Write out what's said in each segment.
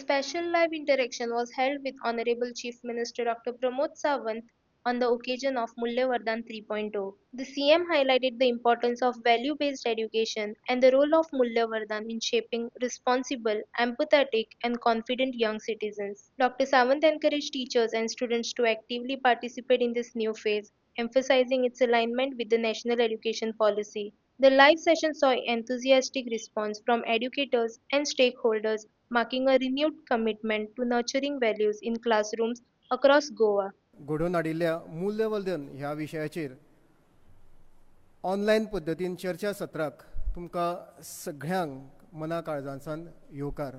special live interaction was held with Honorable Chief Minister Dr. Pramod Sawant on the occasion of Mulyavardhan 3.0. The CM highlighted the importance of value-based education and the role of Mulyavardhan in shaping responsible, empathetic, and confident young citizens. Dr. Sawant encouraged teachers and students to actively participate in this new phase, emphasizing its alignment with the national education policy. The live session saw enthusiastic response from educators and stakeholders, marking a renewed commitment to nurturing values in classrooms across Goa. घडोवन हाडिल्ल्या मूल्यवर्धन ह्या विशयाचेर online पद्दतीन चर्चा सत्राक तुमकां सगळ्यांक मना काळजांसान येवकार.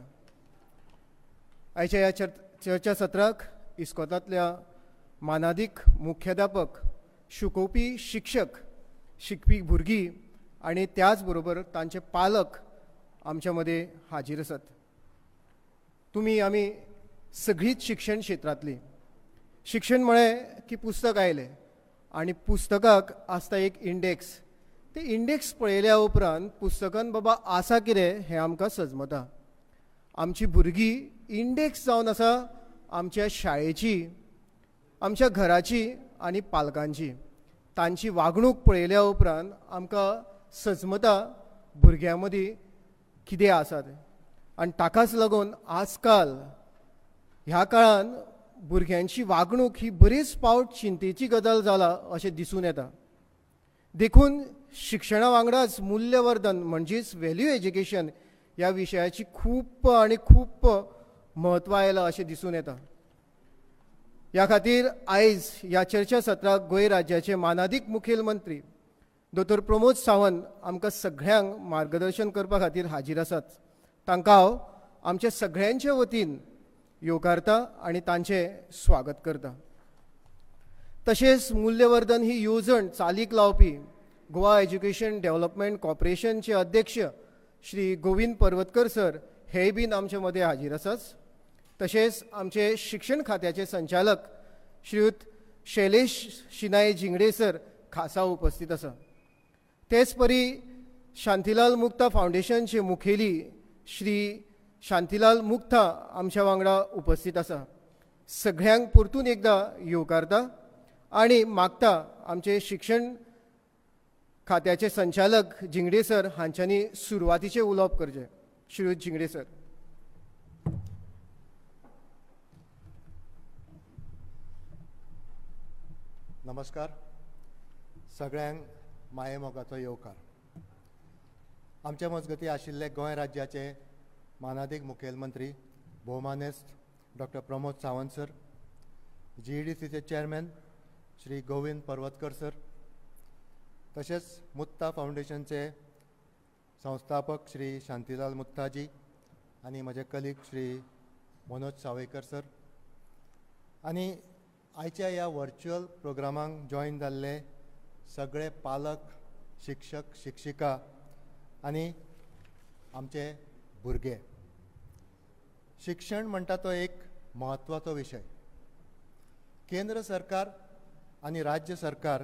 आयच्या ह्या चर्चा सत्राक इस्कोतांतल्या मानादीक मुख्याध्यापक, शिकोवपी शिक्षक, शिकपी भुरगीं आनी त्याच बरोबर तांचे पालक आमच्या मदें हाजीर आसात. तुमी आमी सगळींच शिक्षण क्षेत्रांतलीं. शिक्षण म्हळें की पुस्तक आयलें आनी पुस्तकाक आसता एक इंडेक्स. ते इंडेक्स पळयल्या उपरांत पुस्तकान बाबा आसा कितें हें आमकां सजमता. आमची भुरगीं इंडेक्स जावन आसा आमच्या शाळेची, आमच्या घराची आनी पालकांची. तांची वागणूक पळयल्या उपरांत आमकां सजमता भुरग्यां मदीं कितें आसा तें. आनी ताकाच लागून आजकाल ह्या काळान भुरग्यांची वागणूक ही बरीच पावट चिंतेची गजाल जाला अशें दिसून येता. देखून शिक्षणा वांगडाच मूल्यवर्धन म्हणजेच व्हॅल्यू एज्युकेशन ह्या विशयाची खूब आनी खूब म्हत्व आयलां अशें दिसून येता. ह्या खातीर आयज ह्या चर्चा सत्राक गोंय राज्याचे मानादीक मुखेलमंत्री दोतोर प्रमोद सावंत आमकां सगळ्यांक मार्गदर्शन करपा खातीर हाजीर आसात. तांकां हांव आमच्या सगळ्यांच्या वतीन येवकारता आनी तांचें स्वागत करता. तशेंच मूल्यवर्धन ही येवजण चालीक लावपी गोवा एज्युकेशन डेव्हलपमेंट कॉर्पोरेशनचे अध्यक्ष श्री गोविंद पर्वतकर सर हेय बीन आमचे मदें हाजीर आसात. तशेंच आमचे शिक्षण खात्याचे संचालक श्रीयुत शैलेश शिनाय झिंगडे सर खासा उपस्थित आसा. तेच परी शांतीलाल मुक्ता फावंडेशनचे मुखेली श्री शांतीलाल मुक्ता आमच्या वांगडा उपस्थित आसा. सगळ्यांक परतून एकदां येवकारता आनी मागता आमचे शिक्षण खात्याचे संचालक झिंगडे सर हांच्यांनी सुरवातीचें उलोवप करचें. श्रीयुत झिंगडे सर. नमस्कार, सगळ्यांक मायेमोगाचो येवकार. आमच्या मजगती आशिल्ले गोंय राज्याचे मानादीक मुखेलमंत्री भोवमानेस्त डॉक्टर प्रमोद सावंत सर, GEDCचे चेअरमॅन श्री गोविंद पर्वतकर सर, तशेंच मुत्ता फावंडेशनचे संस्थापक श्री शांतीलाल मुत्ताजी आनी म्हजे कलीग श्री मनोज सावयकर सर, आनी आयच्या ह्या वर्च्युअल प्रोग्रामाक जॉयन जाल्ले सगळे पालक, शिक्षक, शिक्षिका आनी आमचे भुरगे. शिक्षण म्हणटा तो एक म्हत्वाचो विशय. केंद्र सरकार आनी राज्य सरकार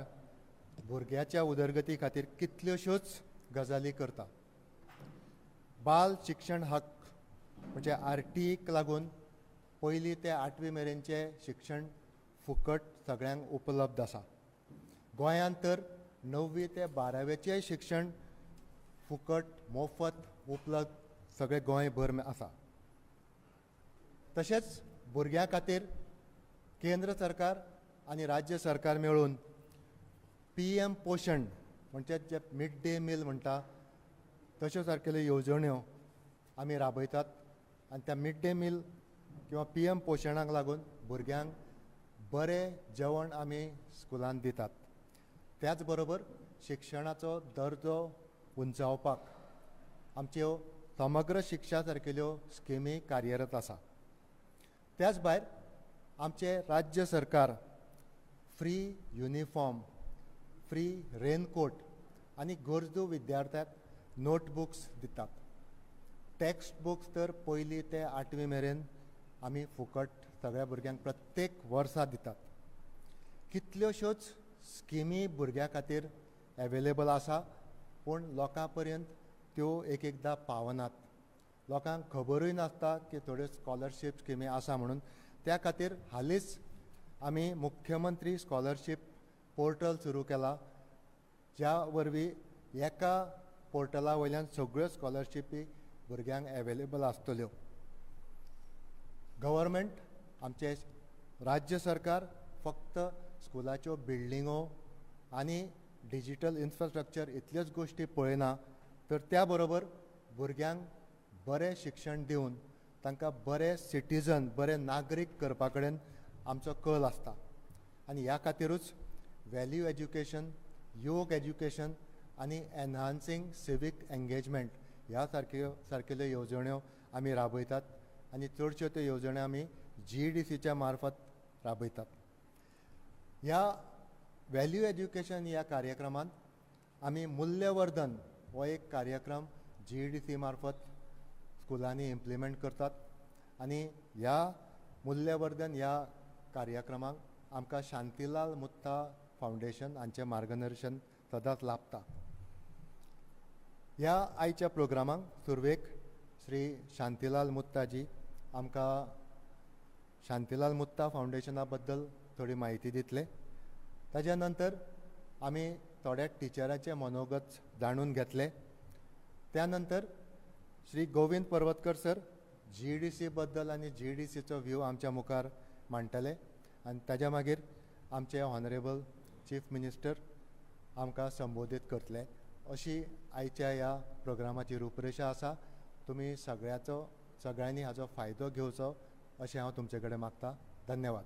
भुरग्याच्या उदरगती खातीर कितल्योश्योच गजाली करता. बाल शिक्षण हक्क म्हणजे RTEक लागून पयली ते आठवी मेरेनचें शिक्षण फुकट सगळ्यांक उपलब्ध आसा. गोंयांत तर 9वी ते 12वेचें शिक्षण फुकट मोफत उपलब्ध सगळे गोंयभर आसा. तशेंच भुरग्यां खातीर केंद्र सरकार आनी राज्य सरकार मेळून PM पोशण म्हणजे जे मिड डे मील म्हणटा तश्यो सारकेल्यो येवजण्यो आमी राबयतात आनी त्या मिड डे मील किंवा PM पोशणाक लागून भुरग्यांक बरें जेवण आमी स्कुलांत दितात. त्याच बरोबर शिक्षणाचो दर्जो उंचावपाक आमच्यो समग्र शिक्षा सारकेल्यो स्किमी कार्यरत आसा. त्याच भायर आमचें राज्य सरकार फ्री युनिफॉर्म, फ्री रेनकोट आनी गरजू विद्यार्थ्यांक नोटबुक्स दितात. टेक्स्ट बुक्स तर पयली ते 8वी मेरेन आमी फुकट सगळ्या भुरग्यांक प्रत्येक वर्सा दितात. कितल्योश्योच स्किमी भुरग्यां खातीर एवेलेबल आसा, पूण लोकां पर्यंत त्यो एक एकदां पावनात. लोकांक खबरूय नासता की थोड्यो स्कॉलरशीप स्किमी आसा म्हणून. त्या खातीर हालींच आमी मुख्यमंत्री स्कॉलरशीप पोर्टल सुरू केला, ज्या वरवीं एका पोर्टला वयल्यान सगळ्यो स्कॉलरशिपी भुरग्यांक एवेलेबल आसतल्यो. गव्हर्मेंट, आमचें राज्य सरकार फक्त स्कुलाच्यो बिल्डिंगो आनी डिजिटल इन्फ्रास्ट्रक्चर इतल्योच गोश्टी पळयना, तर त्या बरोबर भुरग्यांक बरें शिक्षण दिवन तांकां बरे सिटीजन, बरे नागरीक करपा कडेन आमचो कल आसता. आनी ह्या खातीरूच व्हॅल्यू एज्युकेशन, योग एज्युकेशन आनी एनहान्सींग सिवीक एंगेजमेंट ह्या सारकेल्यो येवजण्यो आमी राबयतात आनी चडश्यो त्यो येवजण्यो आमी GEDCच्या मार्फत राबयतात. ह्या व्हॅल्यू एज्युकेशन ह्या कार्यक्रमांत आमी मूल्यवर्धन हो एक कार्यक्रम GEDC मार्फत स्कुलांनी इम्प्लिमेंट करतात आनी ह्या मूल्यवर्धन ह्या कार्यक्रमाक आमकां शांतीलाल मुत्ता फावंडेशन हांचें मार्गदर्शन सदांच लाभता. ह्या आयच्या प्रोग्रामाक सुरवेक श्री शांतीलाल मुत्ताजी आमकां शांतीलाल मुत्ता फावंडेशना बद्दल थोडी म्हायती दितले. ताज्या नंतर आमी थोड्या टिचरांचे मनोगत जाणून घेतले. त्या नंतर श्री गोविंद पर्वतकर सर GEDC बद्दल आनी GEDCचो व्यू आमच्या मुखार मांडटले आनी ताज्या मागीर आमचे ऑनरेबल चीफ मिनिस्टर आमकां संबोधीत करतले. अशी आयच्या ह्या प्रोग्रामाची रूपरेशा आसा. तुमी सगळ्यांनी हाजो फायदो घेवचो अशें हांव तुमचे कडेन मागता. धन्यवाद.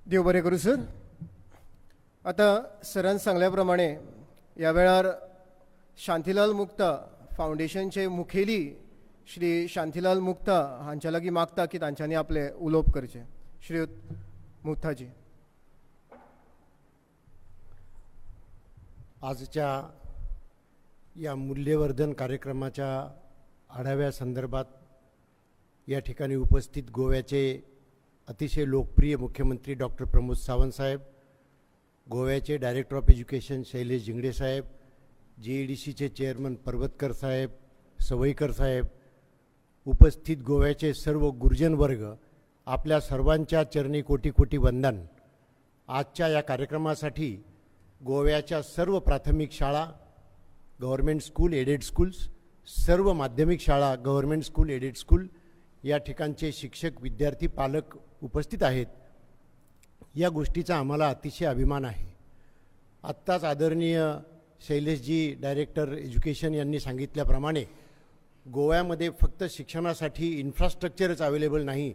देव बरें करूं सर. आतां सरान सांगल्या प्रमाणे ह्या वेळार शांतीलाल मुक्ता फावंडेशनचे मुखेली श्री शांतीलाल मुक्ता हांच्या लागीं मागता की तांच्यांनी आपलें उलोवप करचें. श्री मुक्ताजी. आजच्या या मूल्यवर्धन कार्यक्रमाच्या आढाव्यासंदर्भात या ठिकाणी उपस्थित गोव्याचे अतिशय लोकप्रिय मुख्यमंत्री डॉक्टर प्रमोद सावंत साहेब, गोव्याचे director of education Shailesh Zingde Saheb, GEDCचे chairman Parvatkar साहेब, सवईकर साहेब, उपस्थित गोव्याचे सर्व गुरुजन वर्ग, आपल्या सर्वांच्या चरणी कोटी कोटी वंदन. आजच्या या कार्यक्रमासाठी गोव्याच्या सर्व प्राथमिक शाळा, गव्हर्मेंट स्कूल, एडेड स्कूल्स, सर्व माध्यमिक शाळा, गव्हर्मेंट स्कूल, एडेड स्कूल या ठिकाणचे शिक्षक, विद्यार्थी, पालक उपस्थित आहेत. या गोष्टीचा आम्हाला अतिशय अभिमान आहे. आत्ताच आदरणीय शैलेशजी डायरेक्टर एज्युकेशन यांनी सांगितल्याप्रमाणे गोव्यामध्ये फक्त शिक्षणासाठी इन्फ्रास्ट्रक्चरच अवेलेबल नाही,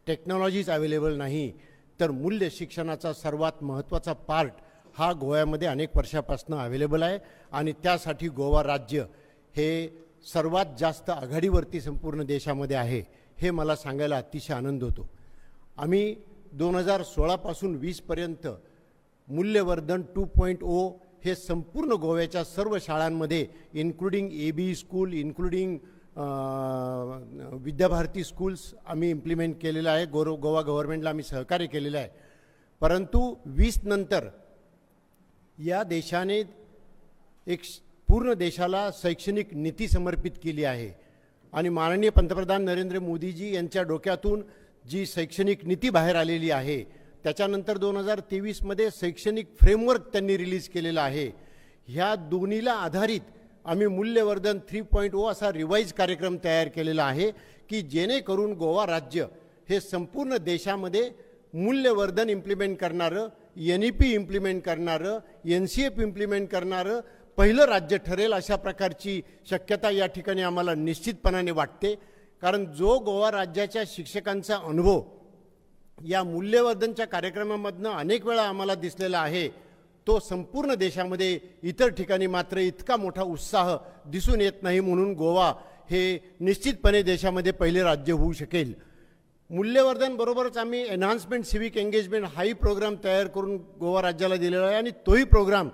टेक्नॉलॉजीच अवेलेबल नाही, तर मूल्य शिक्षणाचा सर्वात महत्त्वाचा पार्ट हा गोव्यामध्ये अनेक वर्षापासून अवेलेबल आहे आणि त्यासाठी गोवा राज्य हे सर्वात जास्त आघाडीवरती संपूर्ण देशामध्ये आहे हे मला सांगायला अतिशय आनंद होतो. आम्ही 2016पासून 20पर्यंत मूल्यवर्धन 2.0 हे संपूर्ण गोव्याच्या सर्व शाळांमध्ये including AB school, including Vidyabharati schools आम्ही इम्प्लिमेंट केलेलं आहे. गोवा गव्हर्नमेंटला आम्ही सहकार्य केलेलं आहे. परंतु 20 नंतर या देशाने एक पूर्ण देशाला शैक्षणिक नीती समर्पित केली आहे आणि माननीय पंतप्रधान नरेंद्र मोदीजी यांच्या डोक्यातून जी शैक्षणिक नीती बाहेर आलेली आहे त्याच्यानंतर 2023मध्ये शैक्षणिक फ्रेमवर्क त्यांनी रिलीज केलेलं आहे. ह्या दोन्हीला आधारित आम्ही मूल्यवर्धन 3.0 असा रिवाईज कार्यक्रम तयार केलेला आहे की जेणेकरून गोवा राज्य हे संपूर्ण देशामध्ये मूल्यवर्धन इम्प्लिमेंट करणारं, NEP implement करणारं, NCF implement करणारं पहिलं राज्य ठरेल अशा प्रकारची शक्यता या ठिकाणी आम्हाला निश्चितपणाने वाटते. कारण जो गोवा राज्याच्या शिक्षकांचा अनुभव या मूल्यवर्धनच्या कार्यक्रमामधनं अनेक वेळा आम्हाला दिसलेला आहे तो संपूर्ण देशामध्ये इतर ठिकाणी मात्र इतका मोठा उत्साह दिसून येत नाही, म्हणून गोवा हे निश्चितपणे देशामध्ये पहिले राज्य होऊ शकेल. मूल्यवर्धन बरोबरच आम्ही एन्हान्समेंट सिव्हिक एंगेजमेंट हाही प्रोग्राम तयार करून गोवा राज्याला दिलेला आहे आणि तोही प्रोग्राम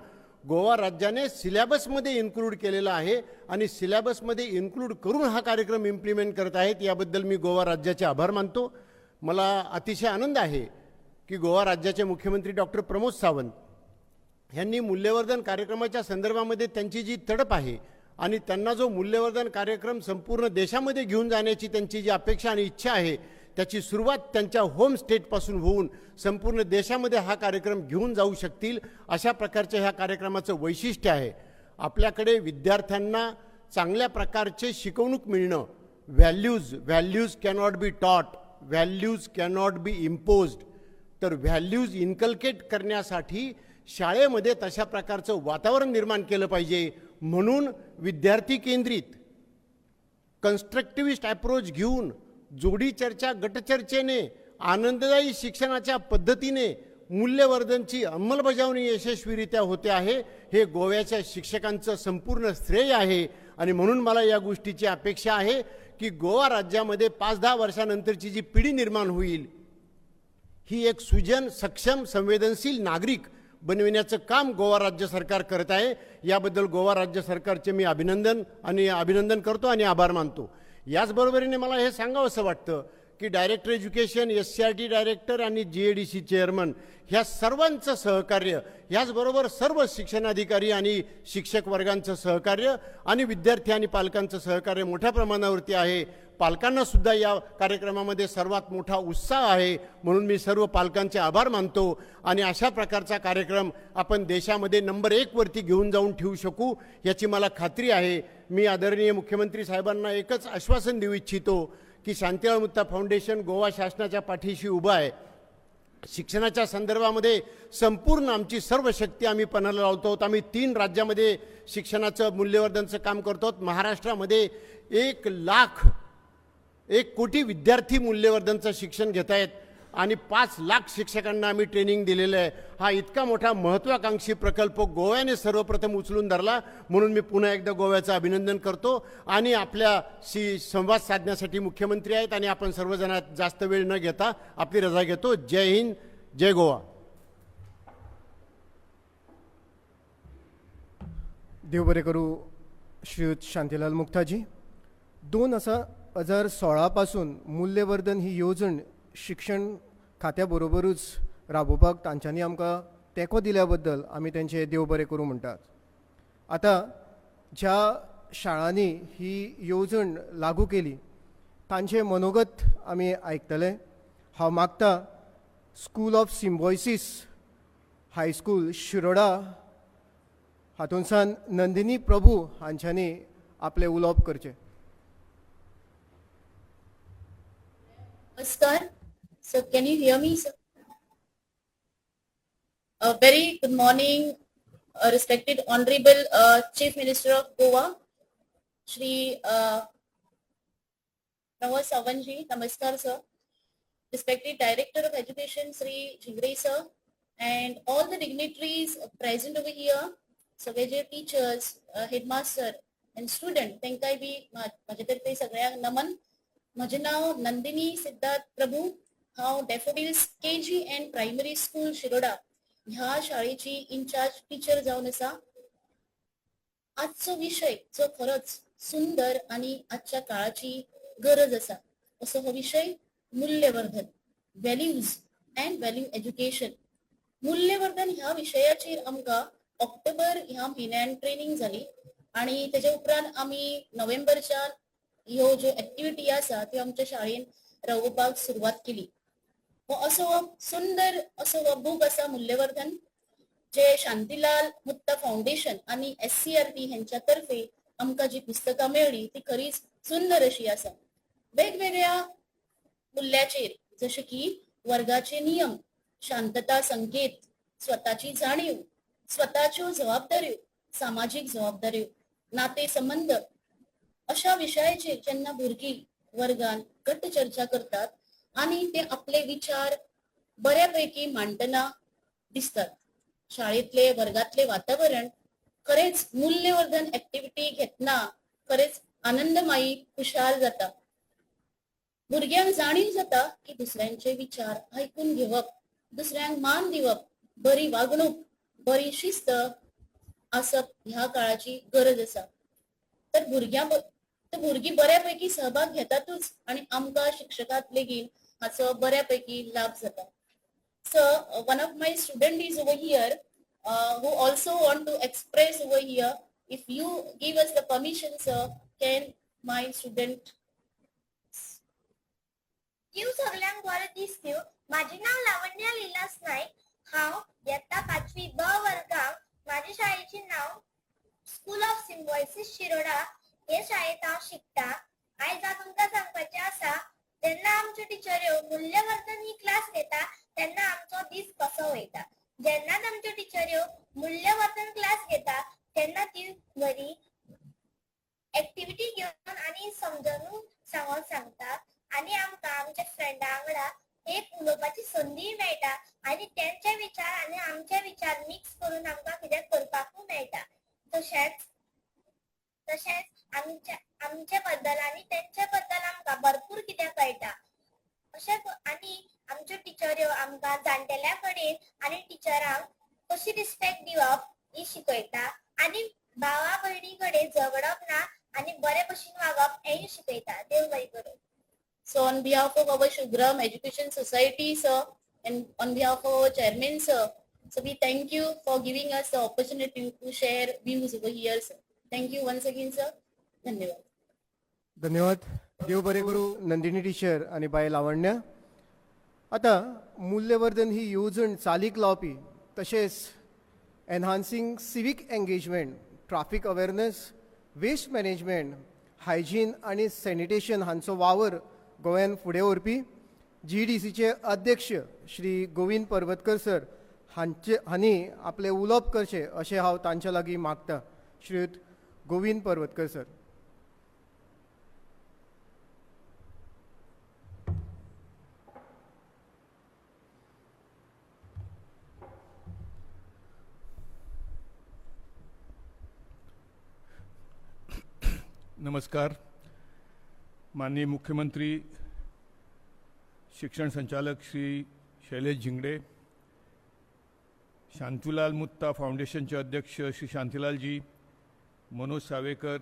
गोवा राज्याने सिलेबसमध्ये इन्क्लूड केलेला आहे आणि सिलेबसमध्ये इन्क्लूड करून हा कार्यक्रम इम्प्लिमेंट करत आहेत, याबद्दल मी गोवा राज्याचे आभार मानतो. मला अतिशय आनंद आहे की गोवा राज्याचे मुख्यमंत्री डॉक्टर प्रमोद सावंत ह्यांनी मूल्यवर्धन कार्यक्रमाच्या संदर्भामध्ये त्यांची जी तडप आहे आणि त्यांना जो मूल्यवर्धन कार्यक्रम संपूर्ण देशामध्ये घेऊन जाण्याची त्यांची जी अपेक्षा आणि इच्छा आहे त्याची सुरुवात त्यांच्या होम स्टेटपासून होऊन संपूर्ण देशामध्ये हा कार्यक्रम घेऊन जाऊ शकतील अशा प्रकारच्या ह्या कार्यक्रमाचं वैशिष्ट्य आहे. आपल्याकडे विद्यार्थ्यांना चांगल्या प्रकारचे शिकवणूक मिळणं, values cannot be taught, values cannot be imposed, तर व्हॅल्यूज इन्कल्केट करण्यासाठी शाळेमध्ये तशा प्रकारचं वातावरण निर्माण केलं पाहिजे. म्हणून विद्यार्थी केंद्रित कन्स्ट्रक्टिव्हिस्ट अप्रोच घेऊन जोडी चर्चा, गटचर्चेने, आनंददायी शिक्षणाच्या पद्धतीने मूल्यवर्धनची अंमलबजावणी यशस्वीरित्या होते आहे. हे गोव्याच्या शिक्षकांचं संपूर्ण श्रेय आहे. आणि म्हणून मला या गोष्टीची अपेक्षा आहे की गोवा राज्यामध्ये 5-10 वर्षानंतरची जी पिढी निर्माण होईल ही एक सुजन, सक्षम, संवेदनशील नागरिक बनविण्याचं काम गोवा राज्य सरकार करत आहे. याबद्दल गोवा राज्य सरकारचे मी अभिनंदन करतो आणि आभार मानतो. याचबरोबरीने मला हे सांगावंसं वाटतं की director education, SCERT director आणि GADC chairman ह्या सर्वांचं सहकार्य, ह्याचबरोबर सर्व शिक्षणाधिकारी आणि शिक्षक वर्गांचं सहकार्य आणि विद्यार्थी आणि पालकांचं सहकार्य मोठ्या प्रमाणावरती आहे. पालकांनासुद्धा या कार्यक्रमामध्ये सर्वात मोठा उत्साह आहे, म्हणून मी सर्व पालकांचे आभार मानतो. आणि अशा प्रकारचा कार्यक्रम आपण देशामध्ये नंबर 1 वरती घेऊन जाऊन ठेवू शकू याची मला खात्री आहे. मी आदरणीय मुख्यमंत्री साहेबांना एकच आश्वासन देऊ इच्छितो की शांतीलाल मुत्ता फाउंडेशन गोवा शासनाच्या पाठीशी उभं आहे. शिक्षणाच्या संदर्भामध्ये संपूर्ण आमची सर्व शक्ती आम्ही पणाला लावतो आहोत. आम्ही 3 राज्यामध्ये शिक्षणाचं मूल्यवर्धनचं काम करतो आहोत. महाराष्ट्रामध्ये 1 कोटी विद्यार्थी मूल्यवर्धनचं शिक्षण घेत आहेत आणि 5 लाख शिक्षकांना आम्ही ट्रेनिंग दिलेलं आहे. हा इतका मोठा महत्त्वाकांक्षी प्रकल्प गोव्याने सर्वप्रथम उचलून धरला, म्हणून मी पुन्हा एकदा गोव्याचं अभिनंदन करतो. आणि आपल्याशी संवाद साधण्यासाठी मुख्यमंत्री आहेत आणि आपण सर्वजणात जास्त वेळ न घेता आपली रजा घेतो. जय हिंद, जय गोवा. देव बरें करूं श्रीयुत शांतीलाल मुक्ताजी. 2016 पासून मूल्यवर्धन ही येवजण शिक्षण खात्या बरोबरूच राबोवपाक तांच्यांनी आमकां तेंको दिल्या बद्दल आमी तेंचे देव बरें करूं म्हणटात. आतां ज्या शाळांनी ही येवजण लागू केली तांचें मनोगत आमी आयकतले. हांव मागता school of Symbiosis high school Shiroda हातूंतल्यान नंदिनी प्रभू हांच्यांनी आपलें उलोवप करचें. Namaskar. So can you hear me, sir? A very good morning, respected Honorable Chief Minister of Goa, Shri Pramod Sawant ji. Namaskar, sir. Respected Director of Education, Shri Jhingre sir, and all the dignitaries present over here, सगळे जे teachers, headmaster and student, तांकांय बी म्हजे तर्फे सगळ्यांक नमन. म्हजें नांव नंदिनी सिद्धार्थ प्रभू. हांव Daffodils KG and primary school Shiroda ह्या शाळेची इन्चार्ज टिचर जावन आसा. आजचो विशय जो खरोच सुंदर आनी आजच्या काळाची गरज आसा असो हो विशय मूल्यवर्धन, व्हॅल्यूज अँड व्हॅल्यू एज्युकेशन. मूल्यवर्धन ह्या विशयाचेर आमकां ऑक्टोबर ह्या म्हयन्यान ट्रेनिंग जाली आनी तेच्या उपरांत आमी नोव्हेंबरच्यान ह्यो ज्यो एक्टिविटी आसा त्यो आमच्या शाळेन राबोवपाक सुरवात केली. हो असो सुंदर असो हो बूक आसा मूल्यवर्धन, जे शांतीलाल मुत्ता फाउंडेशन आनी SCERT हेंच्या तर्फे आमकां जी पुस्तकां मेळ्ळी ती खरीच सुंदर अशी आसा. वेगवेगळ्या मुल्याचेर जशे की वर्गाचे नियम, शांतता संकेत, स्वताची जाणीव, स्वताच्यो जबाबदाऱ्यो, सामाजीक जबाबदाऱ्यो, नाते संबंध अशा विशयाचेर जेन्ना भुरगीं वर्गान गट चर्चा करतात आनी ते आपले विचार बऱ्यापैकी मांडटना दिसतात. शाळेतले वर्गातले वातावरण खरेंच मूल्यवर्धन एक्टिविटी घेतना खरेंच आनंदमायी खुशाल जाता. भुरग्यांक जाणीव जाता की दुसऱ्यांचे विचार आयकून घेवप, दुसऱ्यांक मान दिवप, बरी वागणूक, बरी शिस्त आसप ह्या काळाची गरज आसा. तर भुरगीं बऱ्यापैकी सहभाग घेतातूच आनी आमकां शिक्षकांक लेगीत हाचो बऱ्यापैकी लाभ जाता. So one of my student is over here, who also want to express over here. If you give us the permission, sir, can my student? देव सगल्यांक बरो दीस दिवं. म्हाजें नांव लावण्या लिलास नायक. हांव यत्ता पांचवी ब वर्गाक. म्हाज्या शाळेचें नांव स्कूल ऑफ सिम्बॉयसीस शिरोडा. हे शाळेंत हांव शिकता. आयज हांव तुमकां सांगपाचें आसा, जेन्ना आमच्यो टिचऱ्यो मुल्यवर्धन ही क्लास घेता तेन्ना आमचो दीस कसो वयता. जेन्नाच आमच्यो टिचऱ्यो मुल्यवर्धन क्लास घेता तेन्ना ती बरी एक्टिविटी घेवन आनी समजून सांगोन सांगता आनी आमकां आमच्या फ्रेंडा वांगडा एक उलोवपाची संदीय मेळटा आनी तेंचे विचार आनी आमचे विचार मिक्स करून आमकां कितें करपाकूय मेळटा. तशेंच तशेंच आमच्या आमचे बद्दल आनी तेंचे बद्दल आमकां भरपूर कितें कळटा. अशें आनी आमच्यो टिचऱ्यो आमकां जाणटेल्या कडेन आनी टिचरांक कशी रिस्पेक्ट दिवप ही शिकयता आनी भावा भयणी कडेन झगडप ना आनी बरे भशेन वागप हेंय शिकयता. देव बरें करूं. So on behalf of our Shubhram Education Society, sir, and on behalf of our chairman, sir, so we thank you for giving us the opportunity to share views over here, sir. Thank you once again, sir. धन्यवाद. धन्यवाद. देव बरें करूं Nandini teacher आनी बाय लावण्या. आतां मूल्यवर्धन ही येवजण चालीक लावपी तशेंच enhancing civic engagement, traffic awareness, waste management, hygiene आनी सॅनिटेशन हांचो वावर गोंयान फुडें व्हरपी जीईडीसीचे अध्यक्ष श्री गोविंद पर्वतकर सर हांचे हांणी आपलें उलोवप करचें अशें हांव तांच्या लागीं मागता. श्रीयुत गोविंद पर्वतकर सर. नमस्कार. माननीय मुख्यमंत्री, शिक्षण संचालक श्री शैलेश झिंगडे, शांतीलाल मुत्ता फाउंडेशनचे अध्यक्ष श्री शांतीलालजी, मनोज सावेकर,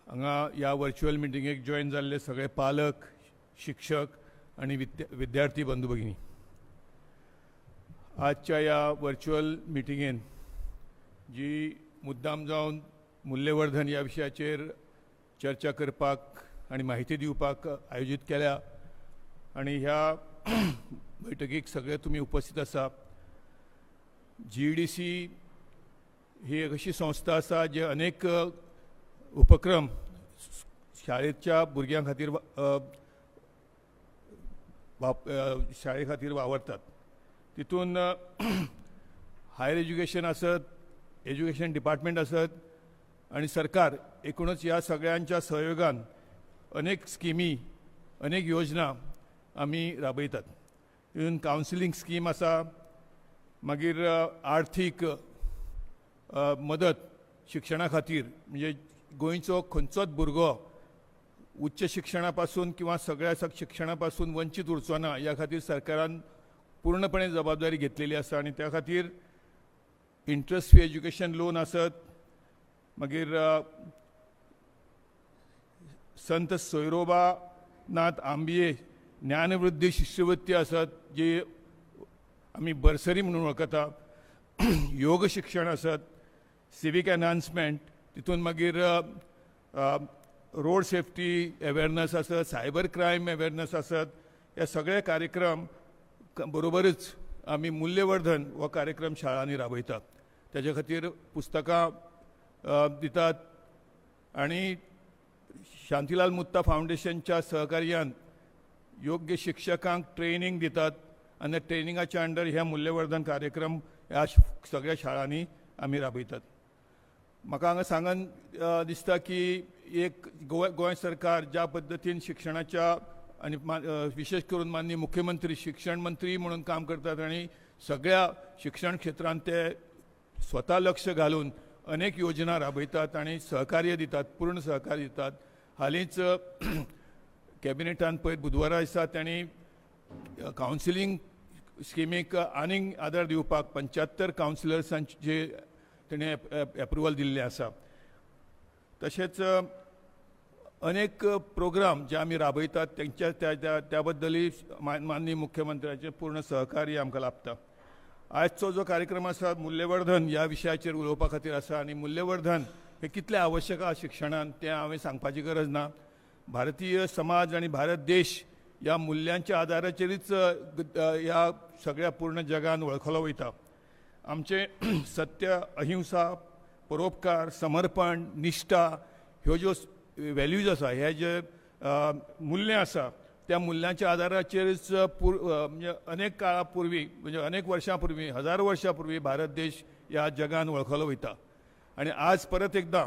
हांगा ह्या वर्च्युअल मिटिंगेक जॉयन जाल्ले सगळे पालक, शिक्षक आनी विद्यार्थी बंधू भगिनी, आजच्या ह्या वर्च्युअल मिटिंगेन जी मुद्दाम जावन मूल्यवर्धन ह्या विशयाचेर चर्चा करपाक आनी माहिती दिवपाक आयोजीत केल्या आनी ह्या बैठकीक सगळे तुमी उपस्थित आसा. जीईडीसी ही एक अशी संस्था आसा जे अनेक उपक्रम शाळेच्या भुरग्यां खातीर शाळे खातीर वावरतात. तितून हायर एज्युकेशन आसत, एज्युकेशन डिपार्टमेंट आसत आनी सरकार एकूणच ह्या सगळ्यांच्या सहयोगान अनेक स्किमी, अनेक योजना आमी राबयतात. तितून कावन्सिलींग स्कीम आसा, मागीर आर्थीक मदत शिक्षणा खातीर, म्हणजे गोंयचो खंयचोच भुरगो उच्च शिक्षणा पासून किंवा सगळ्या शिक्षणा पासून वंचीत उरचो ना ह्या खातीर सरकारान पूर्णपणे जबाबदारी घेतलेली आसा आनी त्या खातीर इंट्रस्ट फ्री एज्युकेशन लोन आसत, मागीर संत सोयरोबा नाथ आंबिये ज्ञानवृद्धी शिश्यवृत्ती आसत जी आमी बर्सरी म्हणून वळखता, योग शिक्षण आसत, सिवीक एनहान्समेंट, तितून मागीर रोड सेफ्टी अवेरनस आसत, सायबर क्रायम अवेरनस आसत, हे सगळे कार्यक्रम बरोबरच आमी मूल्यवर्धन हो कार्यक्रम शाळांनी राबयतात. तेजे खातीर पुस्तकां दितात आनी शांतीलाल मुत्ता फावंडेशनच्या सहकार्यान योग्य शिक्षकांक ट्रेनींग दितात आनी ट्रेनिंगाच्या अंडर हे मूल्यवर्धन कार्यक्रम ह्या सगळ्या शाळांनी आमी राबयतात. म्हाका हांगा सांगन दिसता की एक गोंय सरकार ज्या पद्दतीन शिक्षणाच्या आनी विशेष करून माननीय मुख्यमंत्री शिक्षण मंत्री म्हणून काम करतात आनी सगळ्या शिक्षण क्षेत्रांत ते स्वता लक्ष घालून अनेक योजना राबयतात आनी सहकार्य दितात, पूर्ण सहकार्य दितात. हालींच कॅबिनेटान पयर बुधवारा दिसा तांणी कावन्सिलींग स्किमीक आनीक आदार दिवपाक 75 कावन्सिलर्सांचे तेणें एप्रुवल दिल्लें आसा. तशेंच अनेक प्रोग्राम जे आमी राबयतात तेंच्या त्या त्या बद्दलूय माननीय मुख्यमंत्र्याचें पूर्ण सहकार्य आमकां लाभता. आयजचो जो कार्यक्रम आसा मूल्यवर्धन ह्या विशयाचेर उलोवपा खातीर आसा आनी मूल्यवर्धन हें कितलें आवश्यक आसा शिक्षणान तें हांवें सांगपाची गरज ना. भारतीय समाज आनी भारत देश ह्या मुल्यांच्या आदाराचेरूच ह्या सगळ्या पूर्ण जगान वळखलो वयता. आमचें सत्य, अहिंसा, परोपकार, समर्पण, निश्ठा ह्यो ज्यो वेल्यूज आसा, हे जे मूल्यां आसा त्या मुल्यांच्या आदाराचेरच म्हणजे अनेक काळा पूर्वी, म्हणजे अनेक वर्षां पूर्वी, हजारो वर्षां पूर्वी भारत देश ह्या जगान वळखलो वयता. आनी आज परत एकदां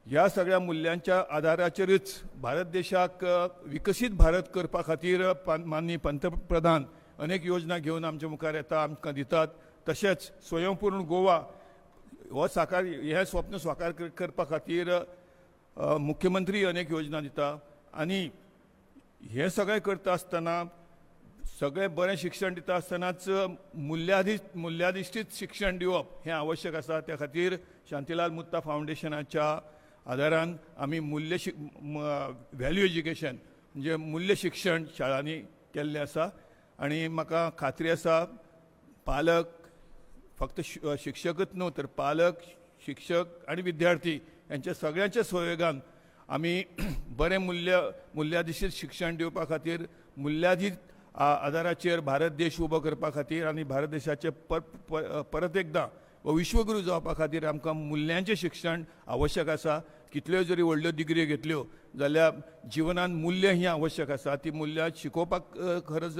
ह्या सगळ्या मुल्यांच्या आदाराचेरच भारत देशाक विकसीत भारत करपा खातीर माननीय पंतप्रधान अनेक योजना घेवन आमच्या मुखार येता, आमकां दितात. तशेंच स्वयंपूर्ण गोवा हो साकार, हें स्वप्न साकार करपा खातीर मुख्यमंत्री अनेक योजना दिता. आनी हें सगळें करता आसतना, सगळें बरें शिक्षण दिता आसतनाच मुल्याधिश्ठीत शिक्षण दिवप हें आवश्यक आसा. त्या खातीर शांतीलाल मुत्ता फावंडेशनाच्या आदारान आमी व्हॅल्यू एज्युकेशन म्हणजे मूल्य शिक्षण शाळांनी केल्लें आसा. आनी म्हाका खात्री आसा पालक फक्त शिक्षकच न्हू तर पालक, शिक्षक आनी विद्यार्थी यांच्या सगळ्यांच्या सहयोगान आमी बरें मुल्याधिशीत शिक्षण दिवपा खातीर, मुल्याधीत आदाराचेर भारत देश उबो करपा खातीर आनी भारत देशाचे परत एकदां विश्वगुरू जावपा खातीर आमकां मुल्यांचें शिक्षण आवश्यक आसा. कितल्यो जरी व्हडल्यो डिग्री घेतल्यो जाल्यार जिवनान मूल्य ही आवश्यक आसा. ती मूल्यां शिकोवपाक खरज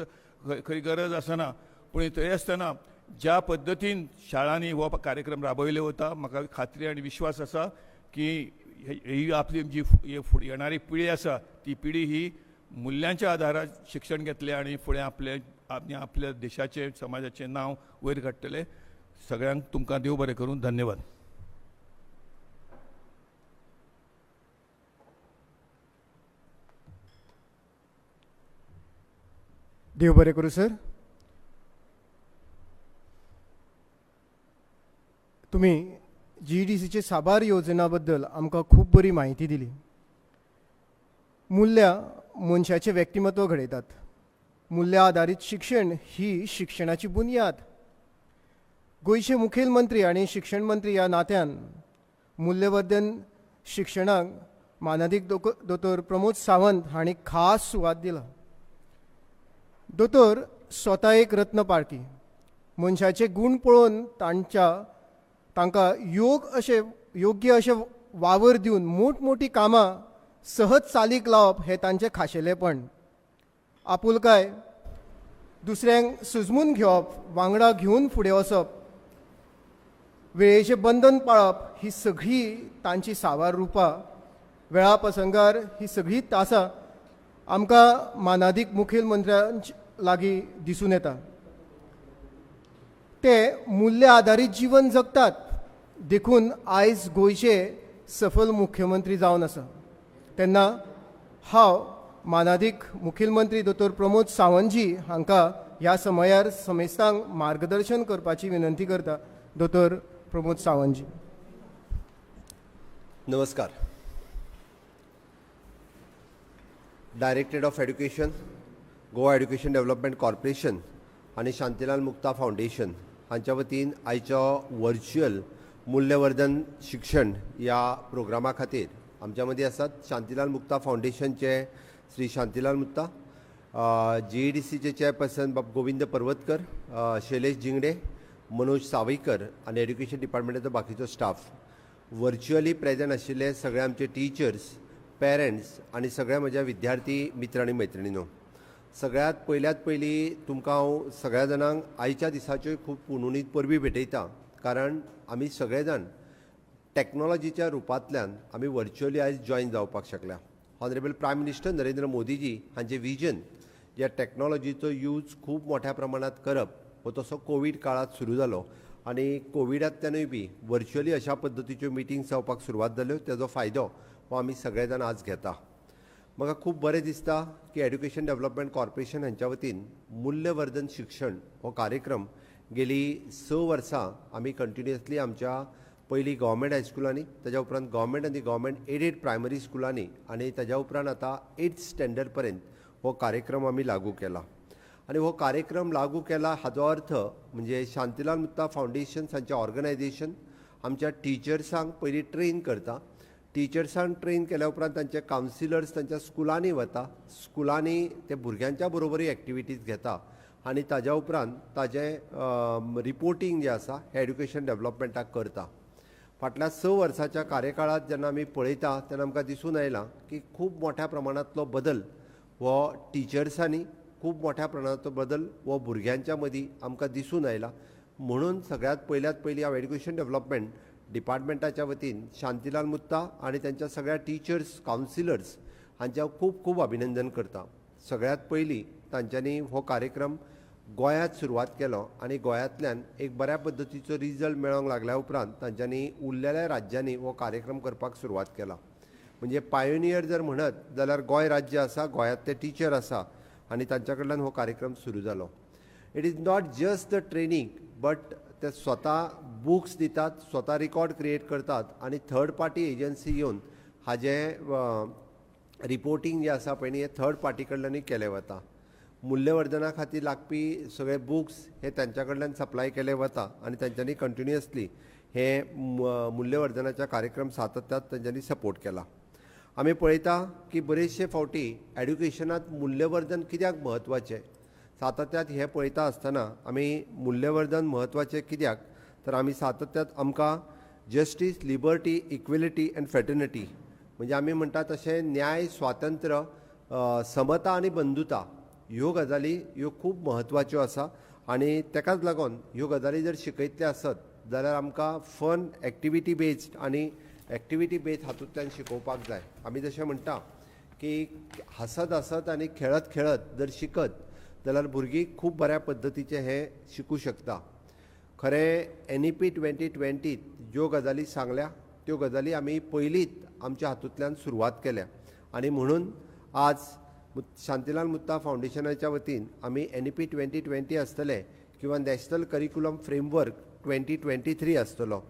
खरी गरज आसना, पूण तरी आसतना ज्या पद्दतीन शाळांनी हो कार्यक्रम राबयलो वता, म्हाका खात्री आनी विश्वास आसा की ही आपली जी फुडें येणारी पिळी आसा ती पिळी ही मुल्यांच्या आदारार शिक्षण घेतले आनी फुडें आपले आपल्या देशाचें, समाजाचें नांव वयर काडटले. सगळ्यांक तुमकां देव बरें करूं. धन्यवाद. देव बरें करूं सर. तुमी जीईडीसीचे साबार योजना बद्दल आमकां खूब बरी म्हायती दिली. मूल्यां मनशाचें व्यक्तिमत्व घडयतात. मूल्यां आदारीत शिक्षण ही शिक्षणाची बुन्याद. गोंयचे मुखेलमंत्री आनी शिक्षण मंत्री ह्या नात्यान मूल्यवर्धन शिक्षणाक मानादीक दोतोर प्रमोद सावंत हांणी खास सुवात दिला. दोतोर स्वता एक रत्न पारखी. मनशाचे गूण पळोवन तांकां योग्य अशें वावर दिवन मोठमोठी कामां सहज चालीक लावप हें तांचें खाशेलेपण. आपुलकाय, दुसऱ्यांक सुजमून घेवप, वांगडा घेवन फुडें वचप, वेळेचें बंधन पाळप ही सगळीं तांची साबार रुपां. वेळा प्रसंगार ही सगळीं तासां आमकां मानादीक मुखेलमंत्र्यांच्या लागीं दिसून येता. ते मूल्य आदारीत जीवन जगतात, देखून आयज गोंयचे सफल मुख्यमंत्री जावन आसा. तेन्ना हांव मानादीक मुखेलमंत्री दोतोर प्रमोद सावंतजी हांकां ह्या समयार समेस्तांक मार्गदर्शन करपाची विनंती करता. दोतोर प्रमोद सावंतजी. नमस्कार. Directorate of education, Goa education development corporation आनी शांतीलाल मुक्ता फावंडेशन हांच्या वतीन आयचो व्हर्च्युअल मूल्यवर्धन शिक्षण ह्या प्रोग्रामा खातीर आमच्या मदीं आसात शांतीलाल मुक्ता फावंडेशनचे श्री शांतीलाल मुक्ता, जीईडीसीचे चेअरपर्सन बाब गोविंद पर्वतकर, शैलेश जिंगडे, मनोज सावईकर आनी एड्युकेशन डिपार्टमेंटाचो बाकीचो स्टाफ. व्हर्च्युअली प्रेजंट आशिल्ले सगळे आमचे टिचर्स, पेरंट्स आनी सगळ्या म्हज्या विद्यार्थी मित्र आनी मैत्रिणीनो, सगळ्यांत पयल्यात पयलीं तुमकां हांव सगळ्या जाणांक आयच्या दिसाच्यो खूब पुनवणीत परबी भेटयता, कारण आमी सगळे जाण टॅक्नोलॉजीच्या रुपांतल्यान आमी व्हर्च्युअली आयज जॉयन जावपाक शकल्या. ऑनरेबल प्रायम मिनिस्टर नरेंद्र मोदीजी हांचे विजन ज्या टॅक्नोलॉजीचो यूज खूब मोठ्या प्रमाणांत करप हो तसो कोवीड काळांत सुरू जालो आनी कोविडांतल्यानूय बी व्हर्च्युअली अशा पद्दतीच्यो मिटिंग्स जावपाक सुरवात जाल्यो, तेजो फायदो हो आमी सगळे जाण आज घेता. म्हाका खूब बरें दिसता की एड्युकेशन डेव्हलपमेंट कॉर्पोरेशन हांच्या वतीन मूल्यवर्धन शिक्षण हो कार्यक्रम गेली 6 वर्सां आमी कंटिन्युअसली आमच्या पयलीं गव्हर्मेंट हायस्कुलांनी, ताज्या उपरांत गव्हर्मेंट आनी गव्हर्मेंट एडेड प्रायमरी स्कुलांनी आनी ताज्या उपरांत आतां 8th standard पर्यंत हो कार्यक्रम आमी लागू केला. आनी हो कार्यक्रम लागू केला हाजो अर्थ म्हणजे शांतीलाल मुत्ता फावंडेशन हांचें ऑर्गनायजेशन आमच्या टिचर्सांक पयलीं ट्रेन करता. टिचर्सांक ट्रेन केल्या उपरांत तांचे कावन्सिलर्स तांच्या स्कुलांनी वता, स्कुलांनी ते भुरग्यांच्या बरोबरूय एक्टिविटीज घेता आनी ताज्या उपरांत ताजें रिपोर्टींग जें आसा हें एड्युकेशन डेवलपमेंटाक करता. फाटल्या 6 वर्साच्या कार्यकाळांत जेन्ना आमी पळयता तेन्ना आमकां दिसून आयलां की खूब मोठ्या प्रमाणांतलो बदल हो टिचर्सांनी, खूब मोठ्या प्रमाणांतलो बदल हो भुरग्यांच्या मदीं आमकां दिसून आयला. म्हणून सगळ्यांत पयल्यात पयलीं हांव एड्युकेशन डेवलपमेंट डिपार्टमेंटाच्या वतीन शांतीलाल मुत्ता आनी तांच्या सगळ्या टिचर्स, कावन्सिलर्स हांच्या खूब खूब अभिनंदन करता. सगळ्यांत पयलीं तांच्यांनी हो कार्यक्रम गोंयांत सुरवात केलो आनी गोंयांतल्यान एक बऱ्या पद्दतीचो रिजल्ट मेळोंक लागल्या उपरांत तांच्यांनी उरलेल्या राज्यांनी हो कार्यक्रम करपाक सुरवात केला. म्हणजे पायोनियर जर म्हणत जाल्यार गोंय राज्य आसा, गोंयांतले टिचर आसा आनी तांच्या कडल्यान हो कार्यक्रम सुरू जालो. It is not just the training but ते स्वता बुक्स दितात, स्वता रिकॉर्ड क्रिएट करतात आनी थर्ड पार्टी एजन्सी येवन हाजें रिपोर्टींग जें आसा पळय न्ही हें थर्ड पार्टी कडल्यानूय केलें वता. मूल्यवर्धना खातीर लागपी सगळे बुक्स हे तांच्या कडल्यान सप्लाय केले वता आनी तांच्यांनी कंटिन्युअसली हे मूल्यवर्धनाच्या कार्यक्रम सातत्यात तांच्यांनी सपोर्ट केला. आमी पळयता की बरेचशे फावटी एड्युकेशनांत मूल्यवर्धन कित्याक म्हत्वाचें, सातत्यात हें पळयता आसतना आमी मूल्यवर्धन म्हत्वाचें कित्याक तर आमी सातत्यात आमकां justice, liberty, equality and fraternity म्हणजे आमी म्हणटा तशें न्याय, स्वातंत्र्य, समता आनी बंधुता ह्यो गजाली ह्यो खूब म्हत्वाच्यो आसा आनी तेकाच लागून ह्यो गजाली जर शिकयतले आसत जाल्यार आमकां फन, एक्टिविटी बेज्ड आनी एक्टिविटी बेज्ड हातूंतल्यान शिकोवपाक जाय. आमी जशें म्हणटा की हांसत हांसत आनी खेळत खेळत जर शिकत जाल्यार भुरगीं खूब बऱ्या पद्दतीचें हें शिकूं शकता. खरें NEP 2020 ज्यो गजाली सांगल्या त्यो गजाली आमी पयलींच आमच्या हातूंतल्यान सुरवात केल्या आनी म्हणून आज शांतीलाल मुत्ता फावंडेशनाच्या वतीन आमी NEP 2020 आसतलें किंवा नॅशनल करिक्युलम फ्रेमवर्क 2023 आसतलो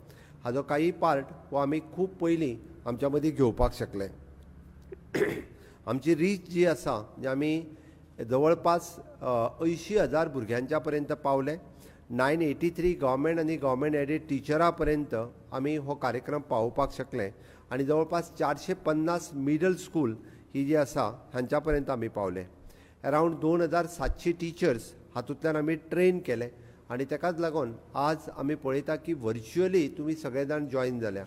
हाजो काही पार्ट हो आमी खूब पयलीं आमच्या मदीं घेवपाक शकले. आमची रीच जी आसा म्हणजे आमी जवळपास 80,000 भुरग्यांच्या पर्यंत पावले. 983 गव्हर्मेंट आनी गव्हर्मेंट एडेड टिचरां पर्यंत आमी हो कार्यक्रम पावोवपाक शकले आनी जवळपास 450 मिडल स्कूल ही जी आसा हांच्या पर्यंत आमी पावले. अरावंड 2700 टिचर्स हातूंतल्यान आमी ट्रेन केले आनी तेकाच लागून आज आमी पळयता की व्हर्च्युअली तुमी सगळे जाण जॉयन जाल्या.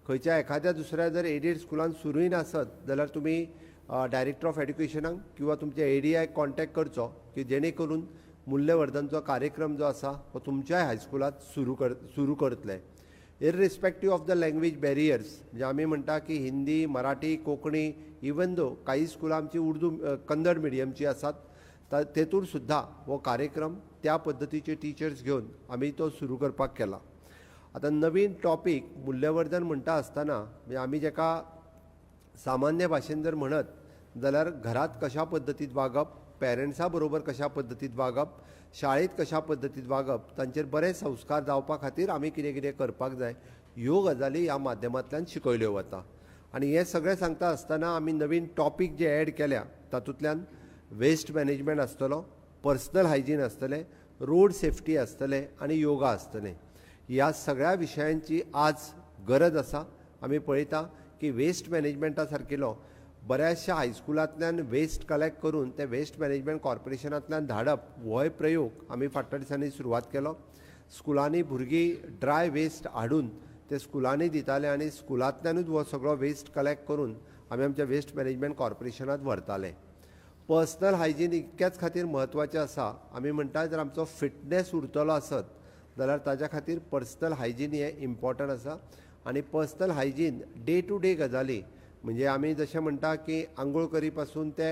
खंयच्या एखाद्या दुसऱ्या जर एडेड स्कुलान सुरूय नासत जाल्यार तुमी डायरेक्टर ऑफ एड्युकेशनाक किंवा तुमच्या ADI contact करचो की जेणे करून मूल्यवर्धनचो कार्यक्रम जो आसा हो तुमच्याय हायस्कुलांत सुरू करतले. Irrespective of the language barriers म्हणजे आमी म्हणटा की हिंदी, मराठी, कोंकणी, इवन दो काही स्कुलां आमची उर्दू, कन्नड मिडियमची आसात तेतूर सुद्दां हो कार्यक्रम त्या पद्दतीचे टिचर्स घेवन आमी तो सुरू करपाक केला. आतां नवीन टॉपीक मूल्यवर्धन म्हणटा आसतना म्हणजे आमी जेका सामान्य भाशेन जर म्हणत जाल्यार घरांत कशा पद्दतीत वागप, पेरंट्सा बरोबर कशा पद्दतीत वागप, शाळेंत कशा पद्दतीत वागप, तांचेर बरे संस्कार जावपा खातीर आमी कितें कितें करपाक जाय ह्यो गजाली ह्या माध्यमांतल्यान शिकयल्यो वता. आनी हें सगळें सांगता आसतना आमी नवीन टॉपीक जे एड केल्या तातूंतल्यान वेस्ट मॅनेजमेंट आसतलो, पर्सनल हायजीन आसतलें, रोड सेफ्टी आसतलें आनी योगा आसतलें. ह्या सगळ्या विशयांची आज गरज आसा. आमी पळयता की वेस्ट मॅनेजमेंटा सारकिलो बऱ्याचशा हायस्कुलांतल्यान वेस्ट कलेक्ट करून ते वेस्ट मॅनेजमेंट कॉर्पोरेशनांतल्यान धाडप होय प्रयोग आमी फाटल्या दिसांनी सुरवात केलो. स्कुलांनी भुरगीं ड्राय वेस्ट हाडून ते स्कुलांनी दिताले आनी स्कुलांतल्यानूच हो सगळो वेस्ट कलेक्ट करून आमी आमच्या वेस्ट मॅनेजमेंट कॉर्पोरेशनांत व्हरताले. पर्सनल हायजीन इतक्याच खातीर म्हत्वाचें आसा. आमी म्हणटा जर आमचो फिटनेस उरतलो आसत जाल्यार ताज्या खातीर पर्सनल हायजीन हें इम्पॉर्टंट आसा आनी personal hygiene day to day गजाली म्हणजे आमी जशें म्हणटा की आंघोळ करी पासून ते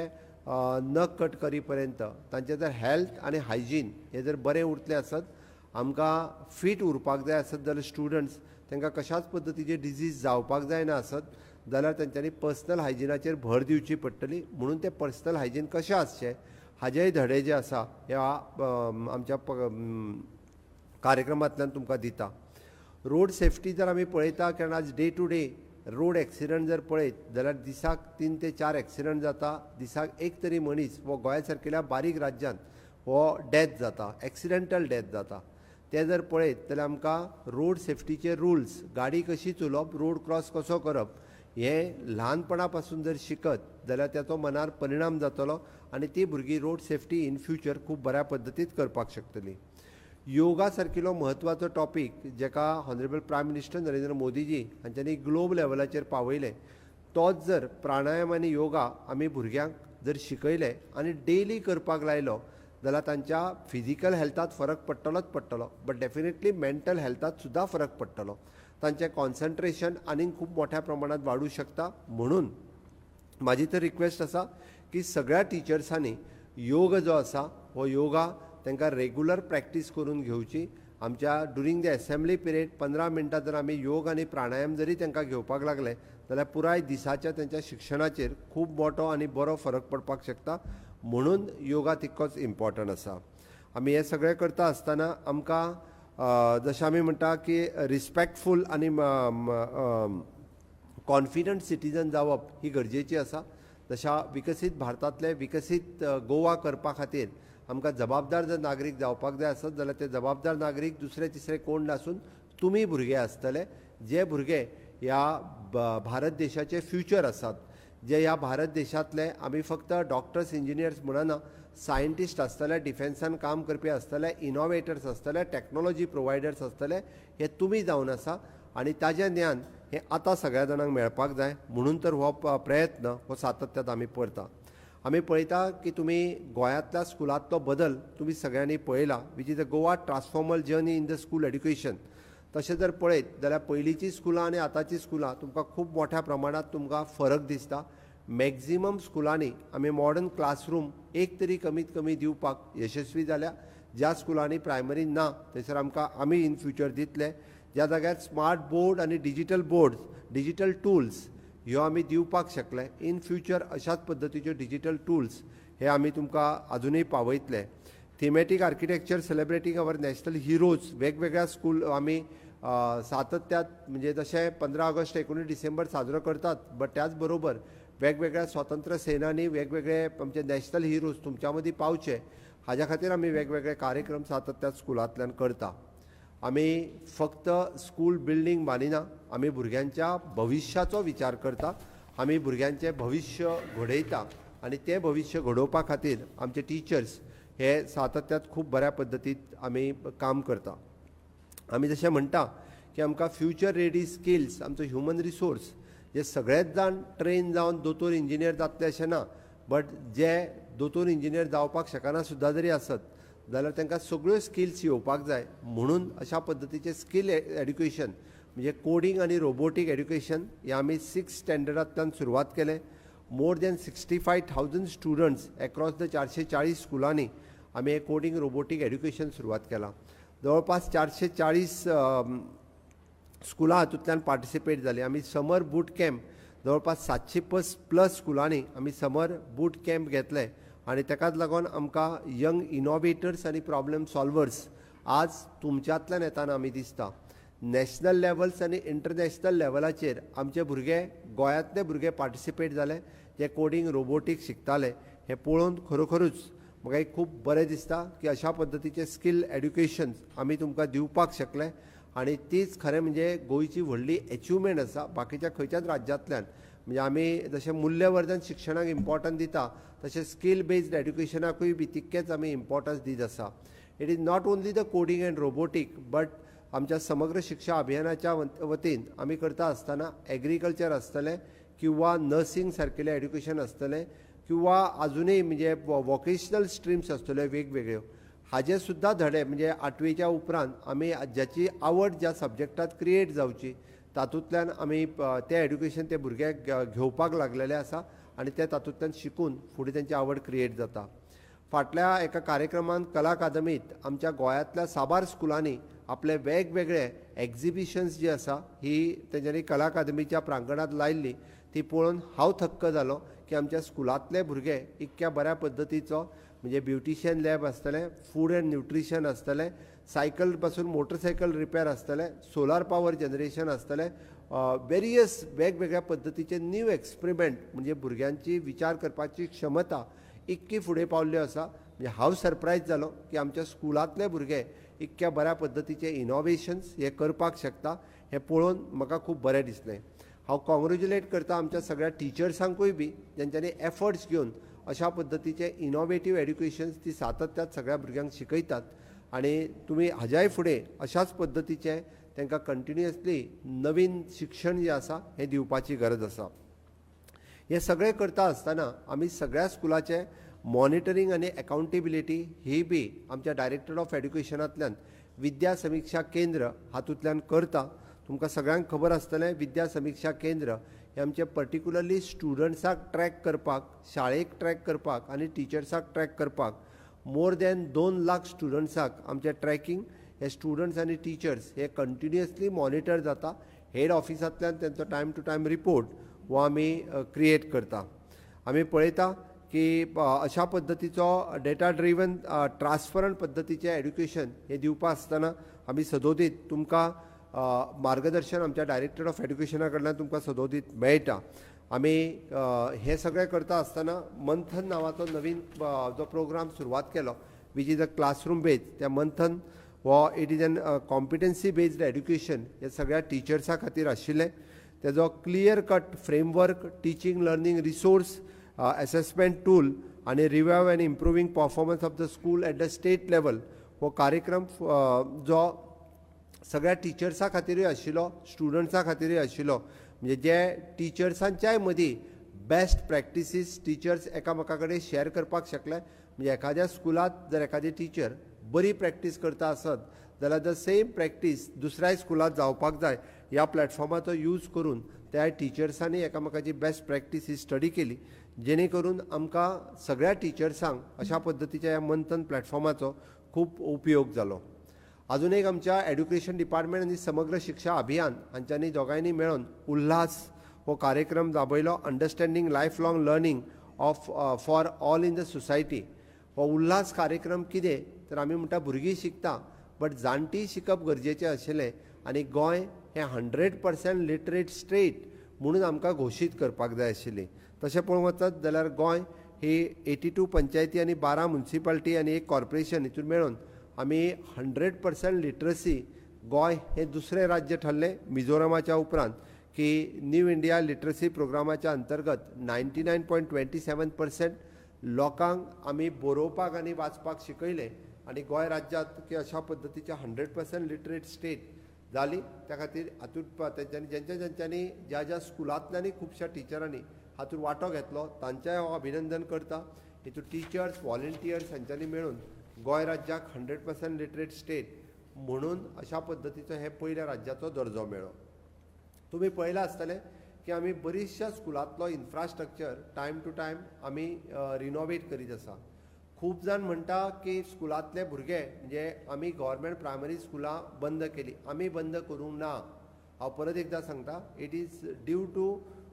नख कट करी पर्यंत तांचें जर हेल्थ आनी हायजीन हें जर बरें उरतलें आसत, आमकां फीट उरपाक जाय आसत जाल्यार स्टुडंट्स तांकां कशाच पद्दतीचे डिजीज जावपाक जायना आसत जाल्यार तेंच्यांनी पर्सनल हायजिनाचेर भर दिवची पडटली. म्हणून तें पर्सनल हायजीन कशें आसचें हाजेय धडे जे आसा ह्या आमच्या कार्यक्रमांतल्यान तुमकां दिता. रोड सेफ्टी जर आमी पळयता, कारण आज day to day road accident जर पळयत जाल्यार दिसाक 3 ते 4 एक्सिडंट जाता. दिसाक एक तरी मनीस हो गोंया सारकेल्या बारीक राज्यांत हो डॅथ जाता, एक्सिडेंटल डॅथ जाता. ते जर पळयत जाल्यार आमकां रोड सेफ्टीचे रुल्स, गाडी कशी चलोवप, रोड क्रॉस कसो करप हें ल्हानपणा पासून जर शिकत जाल्यार ताचो मनार परिणाम जातलो आनी ती भुरगीं रोड सेफ्टी इन फ्युचर खूब बऱ्या पद्दतीन करपाक शकतली. योगा सारकिलो म्हत्वाचो टॉपीक जेका honourable prime minister Narendra Modiji हांच्यांनी ग्लोब लेवलाचेर पावयलें, तोच जर प्राणायाम आनी योगा आमी भुरग्यांक जर शिकयले आनी डेली करपाक लायलो जाल्यार तांच्या फिजिकल हेल्थात फरक पडटलोच पडटलो, बट डेफिनेटली मेंटल हेल्थात सुद्दां फरक पडटलो. तांचें कॉन्सन्ट्रेशन आनीक खूब मोठ्या प्रमाणात वाडूं शकता. म्हणून म्हाजी तर रिक्वेस्ट आसा की सगळ्या टिचर्सांनी योग जो आसा हो योगा तांकां रेगुलर प्रॅक्टीस करून घेवची. आमच्या ड्युरींग the assembly पिरियड 15 मिनटां जर आमी योग आनी प्राणायाम जरी तांकां घेवपाक लागले जाल्यार पुराय दिसाच्या तांच्या शिक्षणाचेर खूब मोठो आनी बरो फरक पडपाक शकता. म्हणून योगा तितकोच इम्पॉर्टंट आसा. आमी हें सगळें करता आसतना आमकां जशें आमी म्हणटा की रिस्पेक्टफूल आनी कॉन्फिडंट सिटीजन जावप ही गरजेची आसा. जशा विकसीत भारतांतले विकसीत गोवा करपा खातीर आमकां जबाबदार जर नागरीक जावपाक जाय आसत जाल्यार ते जबाबदार नागरीक दुसरे तिसरे कोण नासून तुमी भुरगे आसतले, जे भुरगे ह्या भारत देशाचे फ्युचर आसात, जे ह्या भारत देशांतले आमी फक्त डॉक्टर्स इंजिनियर्स म्हणना, सायंटिस्ट आसतले, डिफेन्सान काम करपी आसतले, इनोवेटर्स आसतले, टॅक्नोलॉजी प्रोवायडर्स आसतले, हे तुमी जावन आसा आनी ताजें ज्ञान हें आतां सगळ्या जाणांक मेळपाक जाय. म्हणून तर हो प्रयत्न हो सातत्यात आमी करता. आमी पळयता की तुमी गोंयांतल्या स्कुलांतलो बदल तुमी सगळ्यांनी पळयला, which is a Goa transformal journey in the school education. तशें जर पळयत जाल्यार पयलींची स्कुलां आनी आतांची स्कुलां तुमकां खूब मोठ्या प्रमाणांत तुमकां फरक दिसता. मॅक्झिमम स्कुलांनी आमी मॉडर्न क्लासरूम एक तरी कमीत कमी दिवपाक यशस्वी जाल्या. ज्या स्कुलांनी प्रायमरी ना थंयसर आमकां आमी इन फ्युचर दितले. ज्या जाग्यार स्मार्ट बोर्ड आनी डिजीटल बोर्ड, डिजीटल टूल्स ह्यो आमी दिवपाक शकले, इन फ्युचर अशाच पद्दतीच्यो डिजीटल टूल्स हे आमी तुमकां आजुनूय पावयतले. Thematic architecture celebrating our national heroes, वेगवेगळ्या स्कूल आमी सातत्यात म्हणजे जशें 15 ऑगस्ट 19 डिसेंबर साजरो करतात, बट त्याच बरोबर वेगवेगळ्या स्वातंत्र्य सेनानी वेगवेगळे आमचे नॅशनल हिरोज तुमच्या मदीं पावचे हाज्या खातीर आमी वेगवेगळे कार्यक्रम सातत्यात स्कुलांतल्यान करता. आमी फक्त स्कूल बिल्डींग बांदिना, आमी भुरग्यांच्या भविश्याचो विचार करता, आमी भुरग्यांचें भविश्य घडयता आनी तें भविश्य घडोवपा खातीर आमचे टिचर्स हे सातत्यात खूब बऱ्या पद्दतीन आमी काम करता. आमी जशें म्हणटा की आमकां फ्युचर रेडी स्किल्स, आमचो ह्युमन रिसोर्स जे सगळेच जाण ट्रेन जावन दोतोर इंजिनियर जातले अशें ना, बट जे दोतोर इंजिनियर जावपाक शकना सुद्दां जरी आसत जाल्यार तांकां सगळ्यो स्किल्स येवपाक जाय. म्हणून अशा पद्दतीचें स्कील एड्युकेशन म्हणजे कोडींग आनी रोबोटीक एड्युकेशन हें आमी 6 स्टँडर्डांतल्यान सुरवात केलें. More than 65,000 students across the 440 स्कुलांनी आमी हें कोडींग रोबोटीक एड्युकेशन सुरवात केलां. जवळपास 440 स्कुलां हातूंतल्यान पार्टिसिपेट जालीं. आमी समर बूट कॅम्प जवळपास 700 प्लस स्कुलांनी आमी समर बूट कॅम्प घेतले आनी ताकाच लागून आमकां यंग इनोवेटर्स आनी प्रॉब्लम सॉल्वर्स आज तुमच्यांतल्यान येतना आमी दिसता. नॅशनल लेवल्स आनी इंटरनॅशनल लेवलाचेर आमचे भुरगे, गोंयांतले भुरगे पार्टिसिपेट जाले, जे कोडींग रोबोटीक शिकताले. हें पळोवन खरोखरूच म्हाका एक खूब बरें दिसता की अशा पद्दतीचें स्कील एड्युकेशन आमी तुमकां दिवपाक शकले आनी तीच खरें म्हणजे गोंयची व्हडली एचिवमेंट आसा. बाकीच्या खंयच्याच राज्यांतल्यान म्हणजे आमी जशें मुल्यवर्धन शिक्षणाक इम्पॉर्टन्स दिता तशें स्कील बेज्ड एड्युकेशनाकूय बी तितकेंच आमी इम्पॉर्टन्स दीत आसा. It is not only the coding and robotic but आमच्या समग्र शिक्षा अभियानाच्या वतीन आमी करता आसतना एग्रीकल्चर आसतलें किंवा नर्सिंग सारकेलें एड्युकेशन आसतलें किंवा आजुनूय म्हणजे वॉकेशनल स्ट्रीम्स आसतल्यो वेगवेगळ्यो, हाजे सुद्दां धडे म्हणजे 8वीच्या उपरांत आमी ज्याची आवड ज्या सब्जेक्टात क्रिएट जावची तातूंतल्यान आमी तें एड्युकेशन ते भुरग्याक घेवपाक लागलेलें आसा आनी ते तातूंतल्यान शिकून फुडें तेंची आवड क्रिएट जाता. फाटल्या एका कार्यक्रमांत कला अकादमीत आमच्या गोंयांतल्या साबार स्कुलांनी आपले वेगवेगळे एक्झिबिशन्स जी आसा ही तेंच्यांनी कला अकादमीच्या प्रांगणांत लायिल्ली, ती पळोवन हांव थक्क जालो की आमच्या स्कुलांतले भुरगे इतक्या बऱ्या पद्दतीचो म्हणजे ब्युटिशियन लॅब आसतलें, फूड एंड न्युट्रिशन आसतलें, सायकल पासून मोटरसायकल रिपेर आसतलें, सोलार पावर जनरेशन आसतलें, वेरियस वेगवेगळ्या पद्दतीचे न्यू एक्सपेरिमेंट म्हणजे भुरग्यांची विचार करपाची क्षमता इतकी फुडें पावल्ली आसा. म्हणजे हांव सरप्रायज जालो की आमच्या स्कुलांतले भुरगे इतक्या बऱ्या पद्दतीचे इनोवेशन्स हे करपाक शकता हें पळोवन म्हाका खूब बरें दिसलें. हांव कॉंग्रेच्युलेट करता आमच्या सगळ्या टिचर्सांकूय बी जेंच्यांनी एफर्ट्स घेवन अशा पद्दतीचे इनोवेटीव एड्युकेशन्स ती सातत्यात सगळ्या भुरग्यांक शिकयतात आनी तुमी हाज्याय फुडें अशाच पद्दतीचे तांकां कंटिन्युअसली नवीन शिक्षण जें आसा हें दिवपाची गरज आसा. हें सगळें करता आसतना आमी सगळ्या स्कुलाचें मॉनिटरींग आनी एकाउंटेबिलिटी ही बी आमच्या डायरेक्टर ऑफ एड्युकेशनांतल्यान विद्या समिक्षा केंद्र हातूंतल्यान करता. तुमकां सगळ्यांक खबर आसतलें विद्या समिक्षा केंद्र हें आमचें पर्टिक्युलरली स्टुडंट्साक ट्रॅक करपाक, शाळेक ट्रॅक करपाक आनी टिचर्साक ट्रॅक करपाक मोर दॅन 2 लाख स्टुडंट्साक आमचें ट्रॅकिंग हे स्टुडंट्स आनी टिचर्स हे कंटिन्युअसली मॉनिटर जाता. हेड ऑफिसांतल्यान तेंचो टायम टू टायम रिपोर्ट हो आमी क्रिएट करता. आमी पळयता की अशा पद्दतीचो डेटा ड्रिवन ट्रान्सपरंट पद्दतीचें एड्युकेशन हें दिवपा आसतना आमी सदोदीत तुमकां मार्गदर्शन आमच्या डायरेक्टर ऑफ एड्युकेशना कडल्यान तुमकां सदोदीत मेळटा. आमी हें सगळें करता आसतना मंथन नांवाचो नवीन जो प्रोग्राम सुरवात केलो which is a classroom based. त्या मंथन हो it is an competency based education हे सगळ्या टिचर्सां खातीर आशिल्लें. तेजो clear cut framework, teaching learning resource, assessment tool आनी review and improving performance of the school at the state level हो कार्यक्रम जो सगळ्या टिचर्सां खातीरूय आशिल्लो, स्टुडंट्सां खातीरूय आशिल्लो. म्हणजे जे टिचर्सांच्याय मदीं बेस्ट प्रॅक्टिसीस टिचर्स एकामेका कडेन शेअर करपाक शकले. म्हणजे एखाद्या स्कुलांत जर एखादी टिचर बरी प्रॅक्टीस करता आसत जाल्यार the same practice दुसऱ्याय स्कुलांत जावपाक जाय. ह्या प्लॅटफॉर्माचो यूज करून त्या टिचर्सांनी एकामेकाची बेस्ट प्रॅक्टीस ही स्टडी केली जेणे करून आमकां सगळ्या टिचर्सांक अशा पद्दतीच्या ह्या मंथन प्लॅटफॉर्माचो खूब उपयोग जालो. अजून एक आमच्या एड्युकेशन डिपार्टमेंट आनी समग्र शिक्षा अभियान हांच्यांनी दोगांयनी मेळून उल्हास हो कार्यक्रम राबयलो, understanding life long learning of for all in the society. हो उल्हास कार्यक्रम कितें तर आमी म्हणटा भुरगीं शिकता बट जाणटीं शिकप गरजेचें आशिल्लें आनी गोंय हें 100% लिटरेट स्टेट म्हणून आमकां घोशीत करपाक जाय आशिल्ली. तशें पळोवंक वचत जाल्यार गोंय ही 82 पंचायती आनी 12 मुन्सिपालिटी आनी 1 कॉर्पोरेशन हितून मेळून आमी 100% लिटरसी गोंय हें दुसरें राज्य ठरलें मिझोरामाच्या उपरांत की न्यू इंडिया लिटरसी प्रोग्रामाच्या अंतर्गत 99.27% लोकांक आमी बरोवपाक आनी वाचपाक शिकयलें आनी गोंय राज्यांत की अशा पद्दतीचे 100% लिटरेट स्टेट जाली. त्या खातीर हातूंत तेंच्यांनी जेंच्या जेंच्यांनी ज्या ज्या स्कुलांतल्यानूय खुबश्या टिचरांनी हातूंत वांटो घेतलो तांचेंय हांव अभिनंदन करता. हितून टिचर्स, वॉलंटियर्स हांच्यांनी मेळून गोंय राज्याक 100% लिटरेट स्टेट म्हणून अशा पद्दतीचो हे पयल्या राज्याचो दर्जो मेळ्ळो. तुमी पळयलां आसतलें की आमी बरीचश्या स्कुलांतलो इन्फ्रास्ट्रक्चर टायम टू टायम आमी रिनोवेट करीत आसा. खूब जाण म्हणटा की स्कुलांतले भुरगे म्हणजे आमी गव्हर्मेंट प्रायमरी स्कुलां बंद केली, आमी बंद करूंक ना. हांव परत एकदां सांगता, it is due to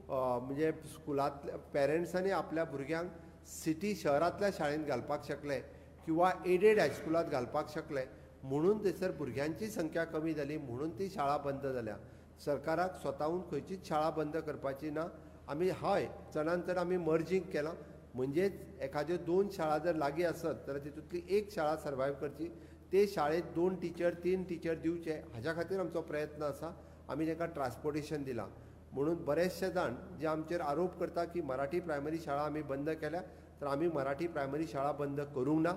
म्हणजे स्कुलांतल्या पेरंट्सांनी आपल्या भुरग्यांक सिटी शहरांतल्या शाळेंत घालपाक शकले किंवा एडेड हायस्कुलांत घालपाक शकले म्हणून थंयसर भुरग्यांची संख्या कमी जाली म्हणून ती शाळा बंद जाल्या. सरकाराक स्वताहून खंयचीच शाळा बंद करपाची ना. आमी हय चडान चड आमी मर्जींग केलां, म्हणजेच एखाद्यो 2 शाळा जर लागीं आसत जाल्यार तितूंतली एक शाळा सर्वायव करची, ते शाळेंत 2 टिचर 3 टिचर दिवचे हाज्या खातीर आमचो प्रयत्न आसा. आमी तांकां ट्रान्सपोर्टेशन दिलां म्हणून बरेचशे जाण जे आमचेर आरोप करता की मराठी प्रायमरी शाळा आमी बंद केल्या, तर आमी मराठी प्रायमरी शाळा बंद करूंक ना.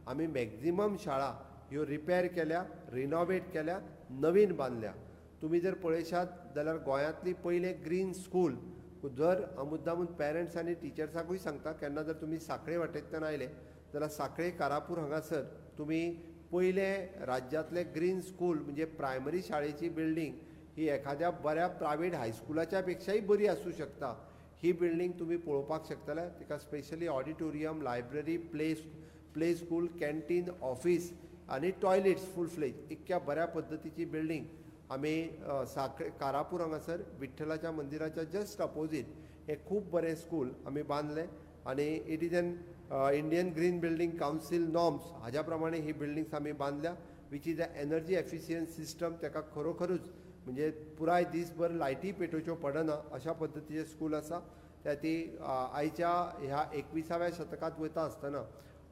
आमी मॅक्झिमम शाळा ह्यो रिपेर केल्या, रिनोवेट केल्या, नवीन बांदल्या. तुमी जर पळयशात जाल्यार गोंयांतली पयलें ग्रीन स्कूल जर हांव मुद्दामून पेरंट्स आनी टिचर्सांकूय सांगता, केन्ना जर तुमी सांखळे वाटेंतल्यान आयले जाल्यार सांखळे कारापूर हांगासर तुमी पयलें राज्यांतलें ग्रीन स्कूल म्हणजे प्रायमरी शाळेची बिल्डींग ही एखाद्या बऱ्या प्रायवेट हायस्कुलाच्या पेक्षाय बरी आसूं शकता. ही बिल्डींग तुमी पळोवपाक शकतले. तिका specially auditorium, library, play school, canteen, office आनी टॉयलेट्स फूल फ्लेज इतक्या बऱ्या पद्दतीची बिल्डींग आमी सांखळे कारापूर हांगासर विठ्ठलाच्या मंदिराच्या जस्ट अपोजीट हें खूब बरें स्कूल आमी बांदलें आनी it is an Indian green building council norms हाज्या प्रमाणे ही बिल्डिंग्स आमी बांदल्या, which is a energy efficient system. ताका खरोखरूच म्हणजे पुराय दीसभर लायटी पेटोवच्यो पडना अशा पद्दतीचें स्कूल आसा. त्या ती आयच्या ह्या 21व्या शतकांत वयता आसतना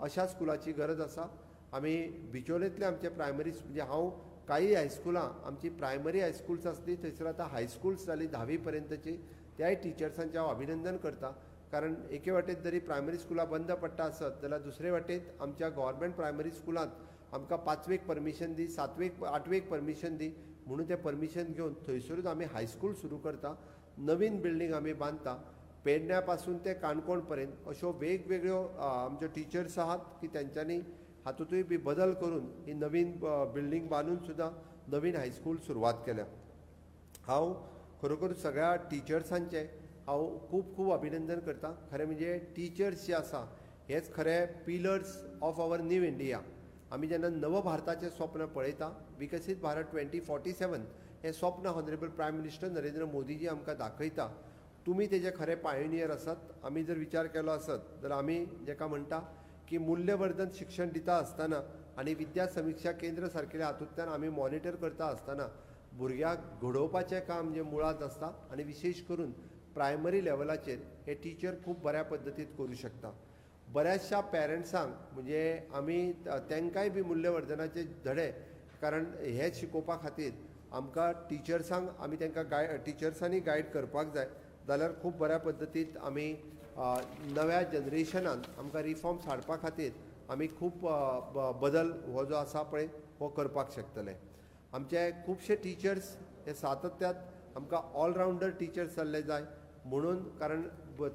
अशा स्कुलाची गरज आसा. आमी बिचोलेंतले आमचे प्रायमरी, म्हणजे हांव काही हायस्कुलां आमची प्रायमरी हायस्कुल्स आसली, थंयसर आतां हायस्कुल्स जाली 10वी पर्यंतची, त्याय टिचर्सांचें हांव अभिनंदन करता. कारण एके वाटेत जरी प्रायमरी स्कुलां बंद पडटा आसत जाल्यार दुसरे वाटेत आमच्या गव्हर्मेंट प्रायमरी स्कुलांत आमकां 5वेक परमिशन दी, 7वेक 8वेक परमिशन दी म्हणून तें परमिशन घेवन थंयसरूच आमी हायस्कूल सुरू करता, नवीन बिल्डींग आमी बांदता. पेडण्या पासून ते काणकोण पर्यंत अश्यो वेगवेगळ्यो आमच्यो टिचर्स आहात की तेंच्यांनी हातूंतूय बी बदल करून ही नवीन बिल्डींग बांदून सुद्दां नवीन हायस्कूल सुरवात केल्या. हांव खरोखर सगळ्या टिचर्सांचें हांव खूब खूब अभिनंदन करता. खरें म्हणजे टिचर्स जे आसा हेच खरे pillars of our new India. आमी जेन्ना नव भारताचें स्वप्न पळयता, विकसीत भारत 2047 हें स्वप्न honourable prime minister Narendra Modiji आमकां दाखयता. तुमी तेजे खरे पायोनियर आसात. आमी जर विचार केलो आसत जाल्यार आमी जेका म्हणटा की मूल्यवर्धन शिक्षण दिता आसतना आनी विद्या समिक्षा केंद्र सारकेल्या हातूंतल्यान आमी मॉनिटर करता आसतना भुरग्याक घडोवपाचें काम जें मुळांत आसता आनी विशेश करून प्रायमरी लेवलाचेर हे टिचर खूब बऱ्या पद्दतीन करूं शकता. बऱ्याचशा पेरंट्सांक म्हणजे आमी तांकांय बी मूल्यवर्धनाचे धडे, कारण हे शिकोवपा खातीर आमकां टिचर्सांक आमी तांकां टिचर्सांनी गायड करपाक जाय जाल्यार खूब बऱ्या पद्दतीन आमी नव्या जनरेशनान आमकां रिफॉर्म्स हाडपा खातीर आमी खूब बदल हो जो आसा पळय हो करपाक शकतले. आमचे खुबशे टिचर्स हे सातत्यात आमकां ऑलरावंडर टिचर्स जाल्ले जाय म्हणून, कारण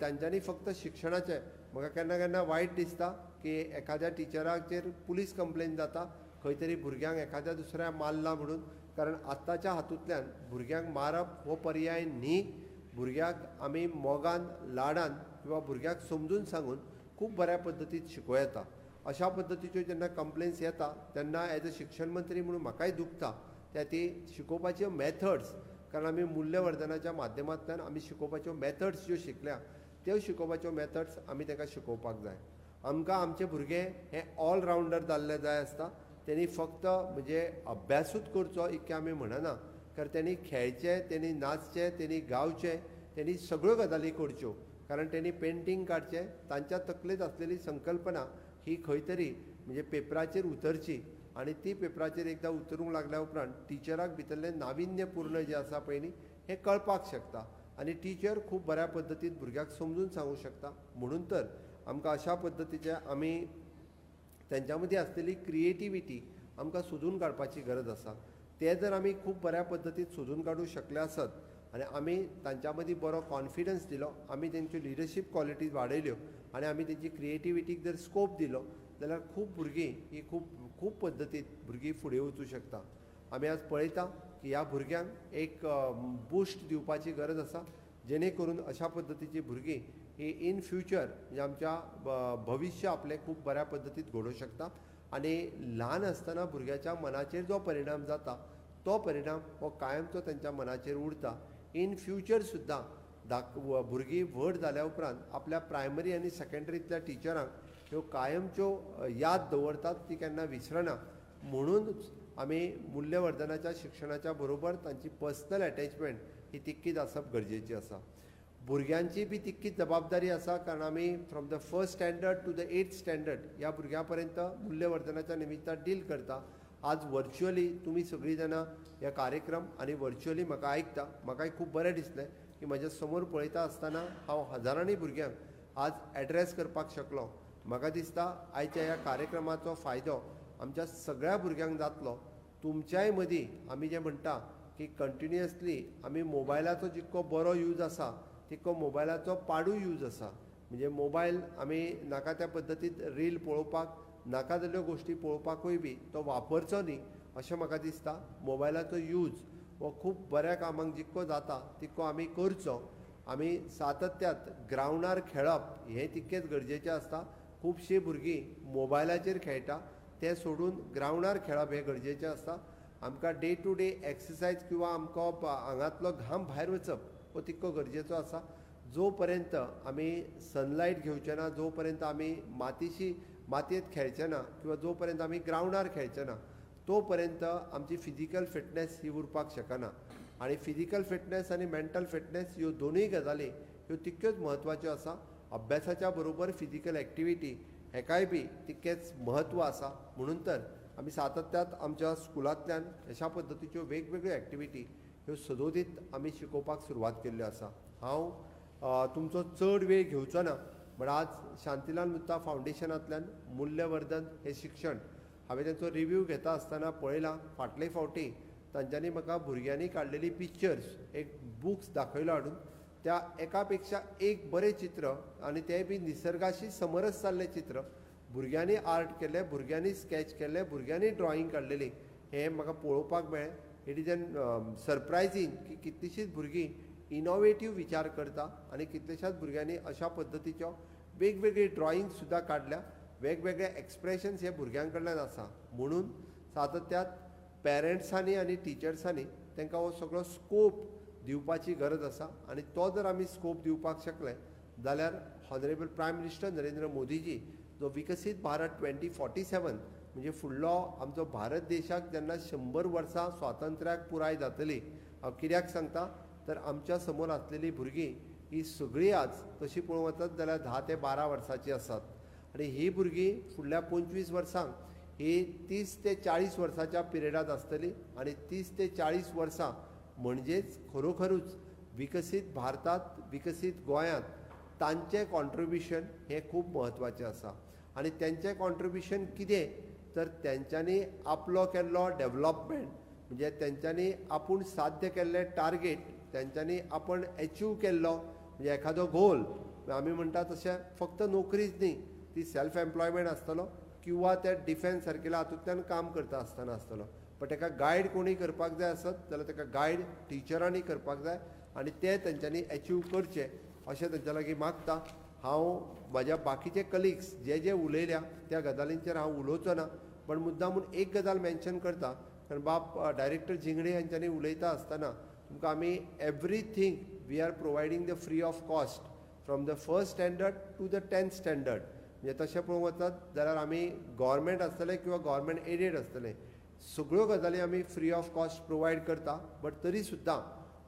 तांच्यांनी फक्त शिक्षणाचें म्हाका केन्ना केन्ना वायट दिसता की एखाद्या टिचराचेर पुलीस कंप्लेन जाता खंय तरी भुरग्यांक एखाद्या दुसऱ्या मारला म्हणून, कारण आतांच्या हातूंतल्यान भुरग्यांक मारप हो पर्याय न्ही. भुरग्याक आमी मोगान लाडान किंवा भुरग्याक समजून सांगून खूब बऱ्या पद्दतीन शिकोवं येता. अशा पद्दतीच्यो जेन्ना कंप्लेन्स येता तेन्ना एज अ शिक्षण मंत्री म्हणून म्हाकाय दुखता त्या ती शिकोवपाच्यो मॅथड्स, कारण आमी मूल्यवर्धनाच्या माध्यमांतल्यान आमी शिकोवपाच्यो मॅथड्स ज्यो शिकल्या त्यो शिकोवपाच्यो मॅथड्स आमी तांकां शिकोवपाक जाय. आमकां आमचे भुरगे हे ऑलरावंडर जाल्ले जाय आसता. तेणी फक्त म्हणजे अभ्यासूच करचो इतकें आमी म्हणना, कारण तेणी खेळचें, तेणी नाचचें, तेणी गावचें, तेणी सगळ्यो गजाली करच्यो. कारण तेणी पेंटींग काडचें, तांच्या तकलेंत आसलेली संकल्पना ही खंय तरी म्हणजे पेपराचेर उतरची आनी ती पेपराचेर एकदां उतरूंक लागल्या उपरांत टिचराक भितरलें नाविन्यपूर्ण जें आसा पळय न्ही हें कळपाक शकता आनी टिचर खूब बऱ्या पद्दतीन भुरग्याक समजून सांगूंक शकता. म्हणून तर आमकां अशा पद्दतीचे आमी तेंच्या मदीं आसलेली क्रिएटिविटी आमकां सोदून काडपाची गरज आसा. ते जर आमी खूब बऱ्या पद्दतीन सोदून काडूंक शकले आसत आनी आमी तांच्या मदीं बरो कॉन्फिडन्स दिलो, आमी तेंच्यो लिडरशीप क्वॉलिटीज वाडयल्यो आनी आमी तेंची क्रिएटिविटीक जर स्कोप दिलो जाल्यार खूब भुरगीं ही खूब खूब पद्दतीन भुरगीं फुडें वचूं शकता. आमी आज पळयता की ह्या भुरग्यांक एक बूस्ट दिवपाची गरज आसा, जेणे करून अशा पद्दतीची भुरगीं ही इन फ्युचर म्हणजे आमच्या भविश्य आपलें खूब बऱ्या पद्दतीन घडोवंक शकता. आनी ल्हान आसतना भुरग्याच्या मनाचेर जो परिणाम जाता तो परिणाम हो कायमचो तेंच्या मनाचेर उरता. इन फ्युचर सुद्दां भुरगीं व्हड जाल्या उपरांत आपल्या प्रायमरी आनी सेकेंडरींतल्या टिचरांक ह्यो कायमच्यो याद दवरतात, ती केन्ना विसरना. म्हणूनच आमी मूल्यवर्धनाच्या शिक्षणाच्या बरोबर तांची पर्सनल एटॅचमेंट ही तितकीच आसप गरजेची आसा. भुरग्यांची बी तितकीच जबाबदारी आसा, कारण आमी from the first standard to the 8th standard ह्या भुरग्यां पर्यंत मूल्यवर्धनाच्या निमित्तान डील करता. आज वर्च्युअली तुमी सगळीं जाणां ह्या कार्यक्रम आनी वर्च्युअली म्हाका आयकता, म्हाकाय खूब बरें दिसलें की म्हज्या समोर पळयता आसतना हांव हजारांनी भुरग्यांक आज एड्रेस करपाक शकलो. म्हाका दिसता आयच्या ह्या कार्यक्रमाचो फायदो आमच्या सगळ्या भुरग्यांक जातलो. तुमच्याय मदीं आमी जें म्हणटा की कंटिन्युअसली आमी मोबायलाचो जितको बरो यूज आसा तितको मोबायलाचो पाडूय यूज आसा. म्हणजे मोबायल आमी नाका त्या पद्दतीन रील पळोवपाक, नाका जाल्ल्यो गोश्टी पळोवपाकूय बी तो वापरचो न्ही अशें म्हाका दिसता. मोबायलाचो यूज हो खूब बऱ्या कामाक जितको जाता तितको आमी करचो. आमी सातत्यात ग्रावंडार खेळप हें तितकेंच गरजेचें आसता. खुबशीं भुरगीं मोबायलाचेर खेळटा, तें सोडून ग्रावंडार खेळप हें गरजेचें आसता. आमकां डे टू डे एक्सरसायज किंवा आमकां आंगांतलो घाम भायर वचप हो तितको गरजेचो आसा. जो पर्यंत आमी सनलायट घेवचे ना, जो पर्यंत आमी मातयेंत खेळचे ना किंवा जो पर्यंत आमी ग्रावंडार खेळचे ना तो पर्यंत आमची फिजिकल फिटनेस ही उरपाक शकना. आनी फिजिकल फिटनेस आनी मेंटल फिटनेस ह्यो दोनूय गजाली ह्यो तितक्योच म्हत्वाच्यो आसा. अभ्यासाच्या बरोबर फिजिकल एक्टिविटी हेकाय बी तितकेंच म्हत्व आसा. म्हणून तर आमी सातत्यात आमच्या स्कुलांतल्यान अशा पद्दतीच्यो वेगवेगळ्यो एक्टिविटी ह्यो सदोदीत आमी शिकोवपाक सुरवात केल्ल्यो आसा. हांव तुमचो चड वेळ घेवचो ना, बट आज शांतीलाल मुत्ता फावंडेशनांतल्यान मूल्यवर्धन हें शिक्षण हांवें तांचो रिव्यू घेता आसतना पळयलां. फाटले फावटी तांच्यांनी म्हाका भुरग्यांनी काडलेली पिक्चर्स एक बुक्स दाखयलो हाडून, त्या एका पेक्षा एक बरें चित्र आनी तें बी निसर्गाशी समरस जाल्लें चित्र भुरग्यांनी आर्ट केल्लें, भुरग्यांनी स्कॅच केल्लें, भुरग्यांनी ड्रॉइंग काडलेली हें म्हाका पळोवपाक मेळ्ळें. It is an surprising की कितलींशींच भुरगीं इनोवेटीव विचार करता आनी कितल्याशाच भुरग्यांनी अशा पद्दतीच्यो वेगवेगळी ड्रॉइंग सुद्दां काडल्या, वेगवेगळे एक्सप्रेशन्स हे भुरग्यां कडल्यान आसा. म्हणून सातत्यात पेरंट्सांनी आनी टिचर्सांनी तांकां हो सगळो स्कोप दिवपाची गरज आसा आनी तो जर आमी स्कोप दिवपाक शकले जाल्यार honourable prime minister Narendra Modiji जो विकसीत भारत 2047 म्हणजे फुडलो आमचो भारत देशाक जेन्ना 100 वर्सां स्वातंत्र्याक पुराय जातली, हांव कित्याक सांगता तर आमच्या समोर आसलेली भुरगीं ही सगळीं आज तशी पळोवंक वचत जाल्यार 10 ते 12 वर्सांची आसात आनी ही भुरगीं फुडल्या 25 वर्सांक ही 30 ते 40 वर्सांच्या पिरियडांत आसतली आनी 30 ते 40 वर्सां म्हणजेच खरोखरूच विकसीत भारतांत विकसीत गोंयांत तांचें कॉन्ट्रिब्युशन हें खूब म्हत्वाचें आसा. आनी तेंचें कॉन्ट्रिब्युशन कितें तर तेंच्यांनी आपलो केल्लो डेवलपमेंट म्हणजे तेंच्यांनी आपूण साध्य केल्लें टार्गेट, तेंच्यांनी आपण एचीव केल्लो म्हणजे एखादो गोल, आमी म्हणटा तशें फक्त नोकरीच न्ही, ती सेल्फ एम्प्लॉयमेंट आसतलो किंवा त्या डिफेन्स सारकेल्या हातूंतल्यान काम करता आसतना आसतलो, बट ताका गायड कोणी करपाक जाय आसत जाल्यार ताका गायड टिचरांनी करपाक जाय आनी ते तेंच्यांनी एचीव करचें अशें तेंच्या लागीं मागता. हांव म्हाज्या बाकीचे कलिग्स जे जे उलयल्या त्या गजालींचेर हांव उलोवचो ना, पण मुद्दाम म्हूण एक गजाल मेन्शन करता, कारण बाब डायरेक्टर झिंगडे हांच्यांनी उलयता आसतना तुमकां आमी everything we are providing the free of cost from the first standard to the 10th standard. म्हणजे तशें पळोवंक वचत जाल्यार आमी गव्हर्मेंट आसतलें किंवा गव्हर्मेंट एडेड आसतलें सगळ्यो गजाली आमी फ्री ऑफ कॉस्ट प्रोवायड करता, बट तरी सुद्दां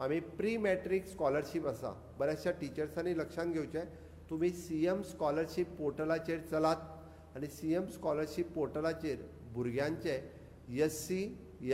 आमी प्री मॅट्रीक स्कॉलरशीप आसा. बऱ्याचशा टिचर्सांनी लक्षांत घेवचें, तुमी CM scholarship पोर्टलाचेर चलात आनी CM scholarship पोर्टलाचेर भुरग्यांचे SC,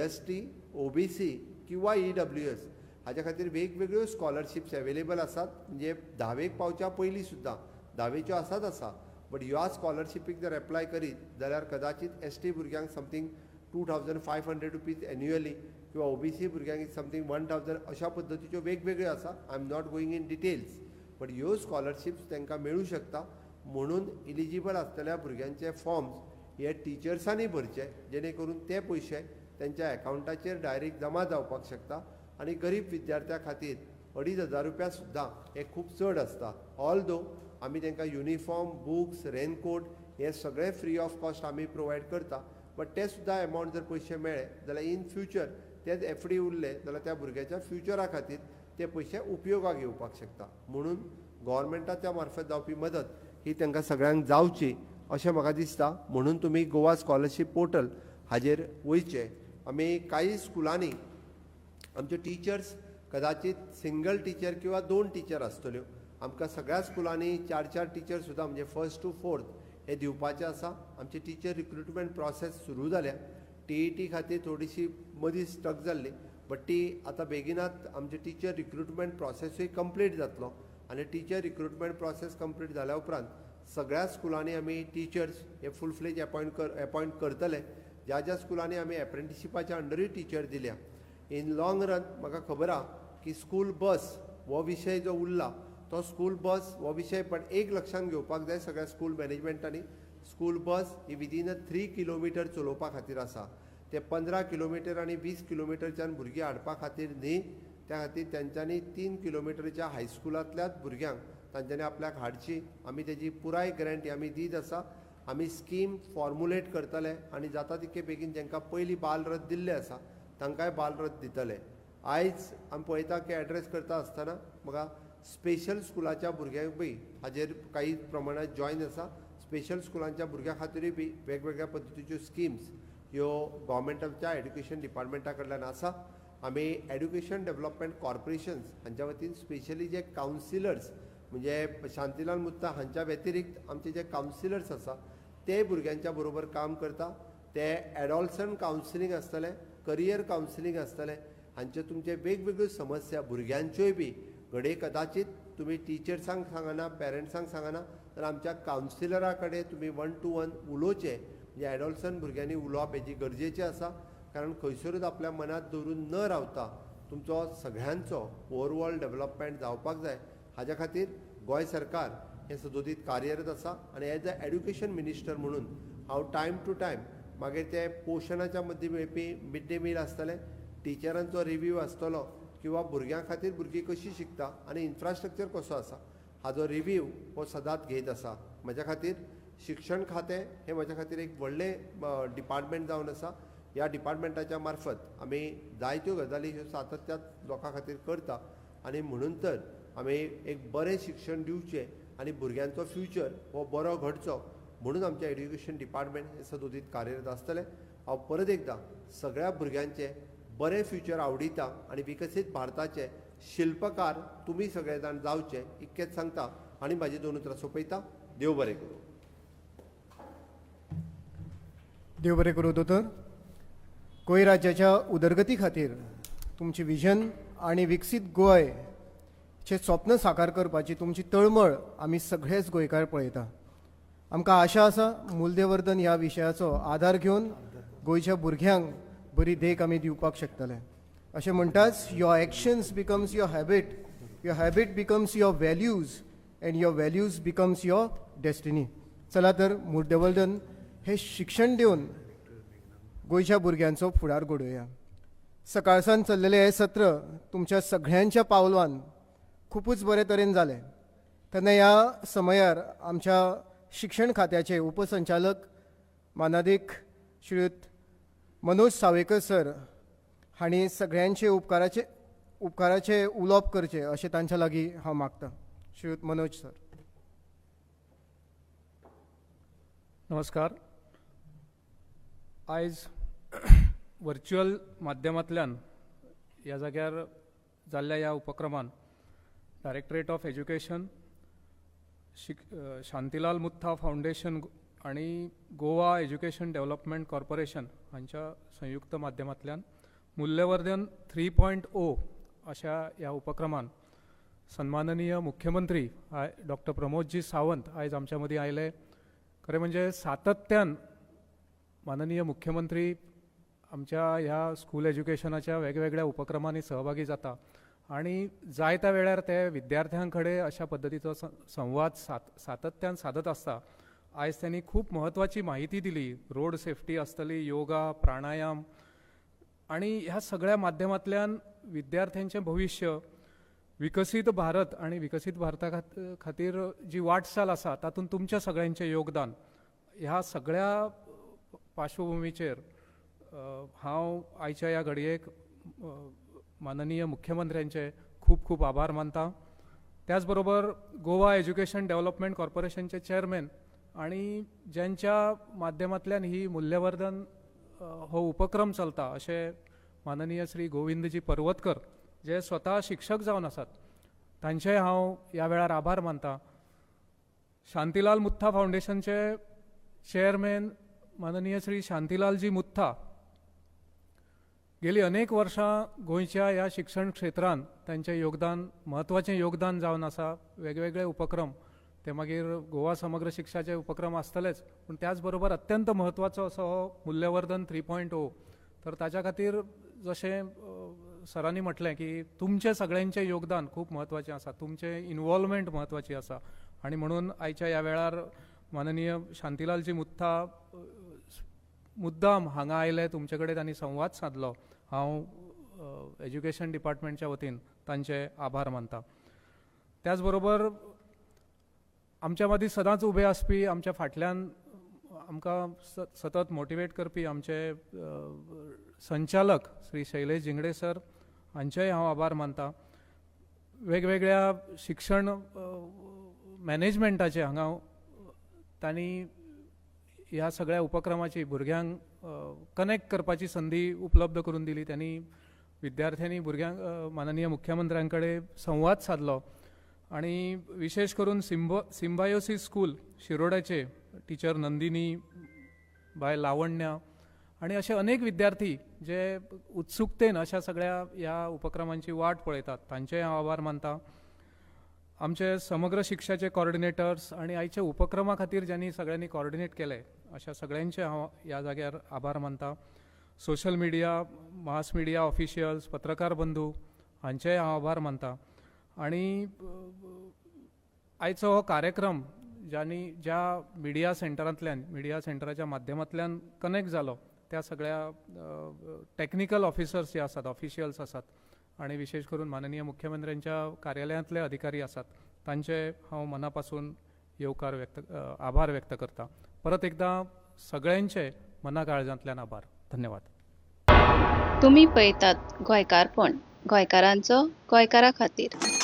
ST, OBC किंवा EWS हाज्या खातीर वेगवेगळ्यो स्कॉलरशिप्स एवेलेबल आसात. म्हणजे 10वेक पावच्या पयलीं सुद्दां 10वेच्यो आसात आसा, बट ह्या स्कॉलरशिपीक जर एप्लाय करीत जाल्यार कदाचित ST भुरग्यांक समथींग 2500 रुपीज एन्युअली किंवा OBC भुरग्यांक समथींग 1000 अशा पद्दतीच्यो वेगवेगळ्यो आसा. I am not going in details, but ह्यो स्कॉलरशिप्स तांकां मेळूं शकता. म्हणून इलिजिबल आसतल्या भुरग्यांचे फॉर्म्स हे टिचर्सांनी भरचे, जेणे करून ते पयशे तेंच्या एकावंटाचेर डायरेक्ट जमा जावपाक शकता आनी गरीब विद्यार्थ्यां खातीर 2500 रुपया सुद्दां हे खूब चड आसता. ऑल दो आमी तांकां युनिफॉर्म, बुक्स, रेनकोट हे सगळें फ्री ऑफ कॉस्ट आमी प्रोवायड करता, बट ते सुद्दां एमावंट जर पयशे मेळ्ळे जाल्यार इन फ्युचर तेच एफडी उरले जाल्यार त्या भुरग्याच्या फ्युचरा खातीर ते पयशे उपयोगाक येवपाक शकता. म्हणून गव्हर्मेंटाच्या मार्फत जावपी मदत ही तांकां सगळ्यांक जावची अशें म्हाका दिसता. म्हणून तुमी गोवा स्कॉलरशीप पोर्टल हाजेर वयचें. आमी कांय स्कुलांनी आमच्यो टिचर्स कदाचित सिंगल टिचर किंवा 2 टिचर आसतल्यो, आमकां सगळ्या स्कुलांनी 4-4 टिचर सुद्दां म्हणजे 1st to 4th हे दिवपाचें आसा. आमची टिचर रिक्रुटमेंट प्रोसेस सुरू जाल्या, TET खातीर थोडीशी मदीं स्टक जाल्ली, बट ती आतां बेगिनात आमची टिचर रिक्रुटमेंट प्रोसेसूय कंप्लीट जातलो आनी टिचर रिक्रुटमेंट प्रोसेस कंप्लीट जाल्या उपरांत सगळ्या स्कुलांनी आमी टिचर्स हे फूल फ्लेज अपॉयंट करतले. ज्या ज्या स्कुलांनी आमी एप्रेंटिशिपाच्या अंडरूय टिचर दिल्या. इन लॉंग रन म्हाका खबर आहा की स्कूल बस हो विशय जो उरला तो स्कूल बस हो विशय, पण एक लक्षांत घेवपाक जाय सगळ्या स्कूल मॅनेजमेंटांनी, स्कूल बस ही विदीन 3 किलोमिटर चलोवपा खातीर आसा. ते 15 किलोमिटर आनी 20 किलोमिटरच्यान भुरगीं हाडपा खातीर न्ही, त्या खातीर तेंच्यांनी 3 किलोमिटरच्या हायस्कुलांतल्याच भुरग्यांक तांच्यांनी आपल्याक हाडची. आमी तेजी पुराय ग्रँट आमी दीत आसा. आमी स्कीम फॉर्मुलेट करतले आनी जाता तितके बेगीन जांकां पयलीं बालरथ दिल्ले आसा तांकांय बालरथ दितले. आयज आमी पळयता की एड्रेस करता आसतना म्हाका स्पेशल स्कुलाच्या भुरग्यांक बी हाजेर काही प्रमाणांत जॉयन आसा. स्पेशल स्कुलांच्या भुरग्यां खातीरूय बी वेगवेगळ्या पद्दतीच्यो स्किम्स ह्यो गव्हर्मेंटाच्या एड्युकेशन डिपार्टमेंटा कडल्यान आसा. आमी एड्युकेशन डेव्हलपमेंट कॉर्पोरेशन्स हांच्या वतीन स्पेशली जे कावन्सिलर्स म्हणजे शांतीलाल मुत्ता हांच्या व्यतिरिक्त आमचे जे कावन्सिलर्स आसा ते भुरग्यांच्या बरोबर काम करता. ते एडॉल्संट कावन्सिलींग आसतलें, करियर कावन्सिलींग आसतलें, हांचे तुमचे वेगवेगळ्यो समस्या भुरग्यांच्योय बी घडये कदाचित तुमी टिचर्सांक सांगना, पेरंट्सांक सांगना, तर आमच्या कावन्सिलरा कडेन तुमी 1 to 1 उलोवचें. म्हणजे एडॉल्संट भुरग्यांनी उलोवप हेजी गरजेचें आसा, कारण खंयसरूच आपल्या मनांत दवरून न रावता तुमचो सगळ्यांचो ओवरऑल डेवलपमेंट जावपाक जाय. हाज्या खातीर गोंय सरकार हें सदोदीत कार्यरत आसा आनी एज अ एड्युकेशन मिनिस्टर म्हणून हांव टायम टू टायम मागीर ते पोशणाच्या मदीं मेळपी मिड डे मील आसतलें, टिचरांचो रिव्यू आसतलो, किंवा भुरग्यां खातीर भुरगीं कशीं शिकता आनी इन्फ्रास्ट्रक्चर कसो आसा हाजो रिव्यू हो सदांच घेत आसा. म्हज्या खातीर शिक्षण खातें हें म्हज्या खातीर एक व्हडलें डिपार्टमेंट जावन आसा. ह्या डिपार्टमेंटाच्या मार्फत आमी जायत्यो गजाली ह्यो सातत्यात लोकां खातीर करता आनी म्हणून तर आमी एक बरें शिक्षण दिवचें आनी भुरग्यांचो फ्युचर हो बरो घडचो म्हणून आमचें एड्युकेशन डिपार्टमेंट हें सदोदीत कार्यरत आसतलें. हांव परत एकदां सगळ्या भुरग्यांचें बरें फ्युचर आवडिता आनी विकसीत भारताचे शिल्पकार तुमी सगळे जाण जावचे इतकेंच सांगता आनी म्हाजी 2 उतरां सोंपयता. देव बरें करूं. देव बरें करूं दोतोर. गोंय राज्याच्या उदरगती खातीर तुमची विजन आनी विकसीत गोंयचें स्वप्न साकार करपाची तुमची तळमळ आमी सगळेच गोंयकार पळयता. आमकां आशा आसा मूल्यवर्धन ह्या विशयाचो आदार घेवन गोंयच्या भुरग्यांक बरी देख आमी दिवपाक शकतले. अशें म्हणटाच your actions becomes your habit, your habit becomes your values and your values becomes your destiny. चला तर मूल्यवर्धन हें शिक्षण दिवन गोंयच्या भुरग्यांचो फुडार घडोवया. सकाळसान चल्लेलें हें सत्र तुमच्या सगळ्यांच्या पावलवान खुबूच बरे तरेन जालें. तेन्ना ह्या समयार आमच्या शिक्षण खात्याचे उपसंचालक मानादीक श्रीयुत मनोज सावेकर सर हांणी सगळ्यांचे उपकाराचे उलोवप करचें अशें तांच्या लागीं हांव मागतां. श्रीयुत मनोज सर. नमस्कार. आयज व्हर्च्युअल माध्यमांतल्यान ह्या जाग्यार जाल्ल्या ह्या उपक्रमान directorate of education, Shantilal Mutha foundation आनी गोवा एज्युकेशन डेव्हलपमेंट कॉर्पोरेशन हांच्या संयुक्त माध्यमांतल्यान मूल्यवर्धन 3.0 अशा ह्या उपक्रमान सन्माननीय मुख्यमंत्री डॉक्टर प्रमोदजी सावंत आयज आमच्या मदीं आयले. खरें म्हणजे सातत्यान माननीय मुख्यमंत्री आमच्या ह्या स्कूल एज्युकेशनाच्या वेगवेगळ्या उपक्रमांनी सहभागी जाता आनी जायत्या वेळार ते विद्यार्थ्यां कडेन अशा पद्दतीचो संवाद सातत्यान सादत आसता. आयज त्यांनी खूब म्हत्वाची माहिती दिली, रोड सेफ्टी आसतली, योगा, प्राणायाम आनी ह्या सगळ्या माध्यमांतल्यान विद्यार्थ्यांचें भविश्य विकसीत भारत आनी विकसीत भारता खातीर जी वाटचाल आसा तातूंत तुमच्या सगळ्यांचें योगदान ह्या सगळ्या पार्श्वभुमीचेर हांव आयच्या ह्या घडयेक माननीय मुख्यमंत्र्यांचे खूब खूब आभार मानता. त्याच बरोबर गोवा एज्युकेशन डेव्हलपमेंट कॉर्पोरेशनचे चेअरमॅन आनी ज्यांच्या माध्यमांतल्यान ही मूल्यवर्धन हो उपक्रम चलता अशे माननीय श्री गोविंदजी पर्वतकर जे स्वता शिक्षक जावन आसात तांचेय हांव ह्या वेळार आभार मानता. शांतीलाल मुत्था फावंडेशनचे चेअरमॅन माननीय श्री शांतीलालजी मुत्था गेली अनेक वर्षां गोंयच्या ह्या शिक्षण क्षेत्रांत तांचें योगदान म्हत्वाचें योगदान जावन आसा. वेगवेगळे उपक्रम ते मागीर गोवा समग्र शिक्षाचे उपक्रम आसतलेच पूण त्याच बरोबर अत्यंत म्हत्वाचो असो हो मूल्यवर्धन 3.0 तर ताच्या खातीर जशें सरांनी म्हटलें की तुमचें सगळ्यांचें योगदान खूब म्हत्वाचें आसा, तुमचें इनवॉल्वमेंट म्हत्वाची आसा आनी म्हणून आयच्या ह्या वेळार माननीय शांतीलालजी मुत्था मुद्दाम हांगा आयले, तुमचे कडेन तांणी संवाद सादलो. हांव एज्युकेशन डिपार्टमेंटच्या वतीन तांचे आभार मानता. त्याच बरोबर आमच्या मदीं सदांच उबे आसपी, आमच्या फाटल्यान आमकां सतत मोटिवेट करपी आमचे संचालक श्री शैलेश झिंगडे सर हांचेय हांव आभार मानता. वेगवेगळ्या शिक्षण मॅनेजमेंटाचे हांगा तांणी ह्या सगळ्या उपक्रमाची भुरग्यांक कनेक्ट करपाची संदी उपलब्ध करून दिली. त्यांनी विद्यार्थ्यांनी भुरग्यांक माननीय मुख्यमंत्र्यां कडेन संवाद सादलो आनी विशेष करून सिम्बायोसिस स्कूल शिरोड्याचे टिचर नंदिनी, बाय लावण्या आनी अशे अनेक विद्यार्थी जे उत्सुकतेन अशा सगळ्या ह्या उपक्रमांची वाट पळयतात तांचेय हांव आभार मानता. आमचे समग्र शिक्षाचे कॉर्डिनेटर्स आनी आयच्या उपक्रमा खातीर ज्यांनी सगळ्यांनी कॉर्डिनेट केले अशा सगळ्यांचे हांव ह्या जाग्यार आभार मानता. Social media, mass media officials, पत्रकार बंधू हांचेय हांव आभार मानता. आनी आयचो हो कार्यक्रम ज्यांनी ज्या मिडिया सेंटरांतल्यान, मिडिया सेंटराच्या माध्यमांतल्यान कनेक्ट जालो त्या सगळ्या टॅक्निकल ऑफिसर्स जे आसात, ऑफिशियल्स आसात आनी विशेश करून माननीय मुख्यमंत्र्यांच्या कार्यालयांतले अधिकारी आसात तांचे हांव मना पासून येवकार व्यक्त, आभार व्यक्त करता. परत एकदां सगळ्यांचे मना काळजांतल्यान आभार. धन्यवाद. तुमी पळयतात गोंयकारपण, गोंयकारांचो गोंयकारा खातीर.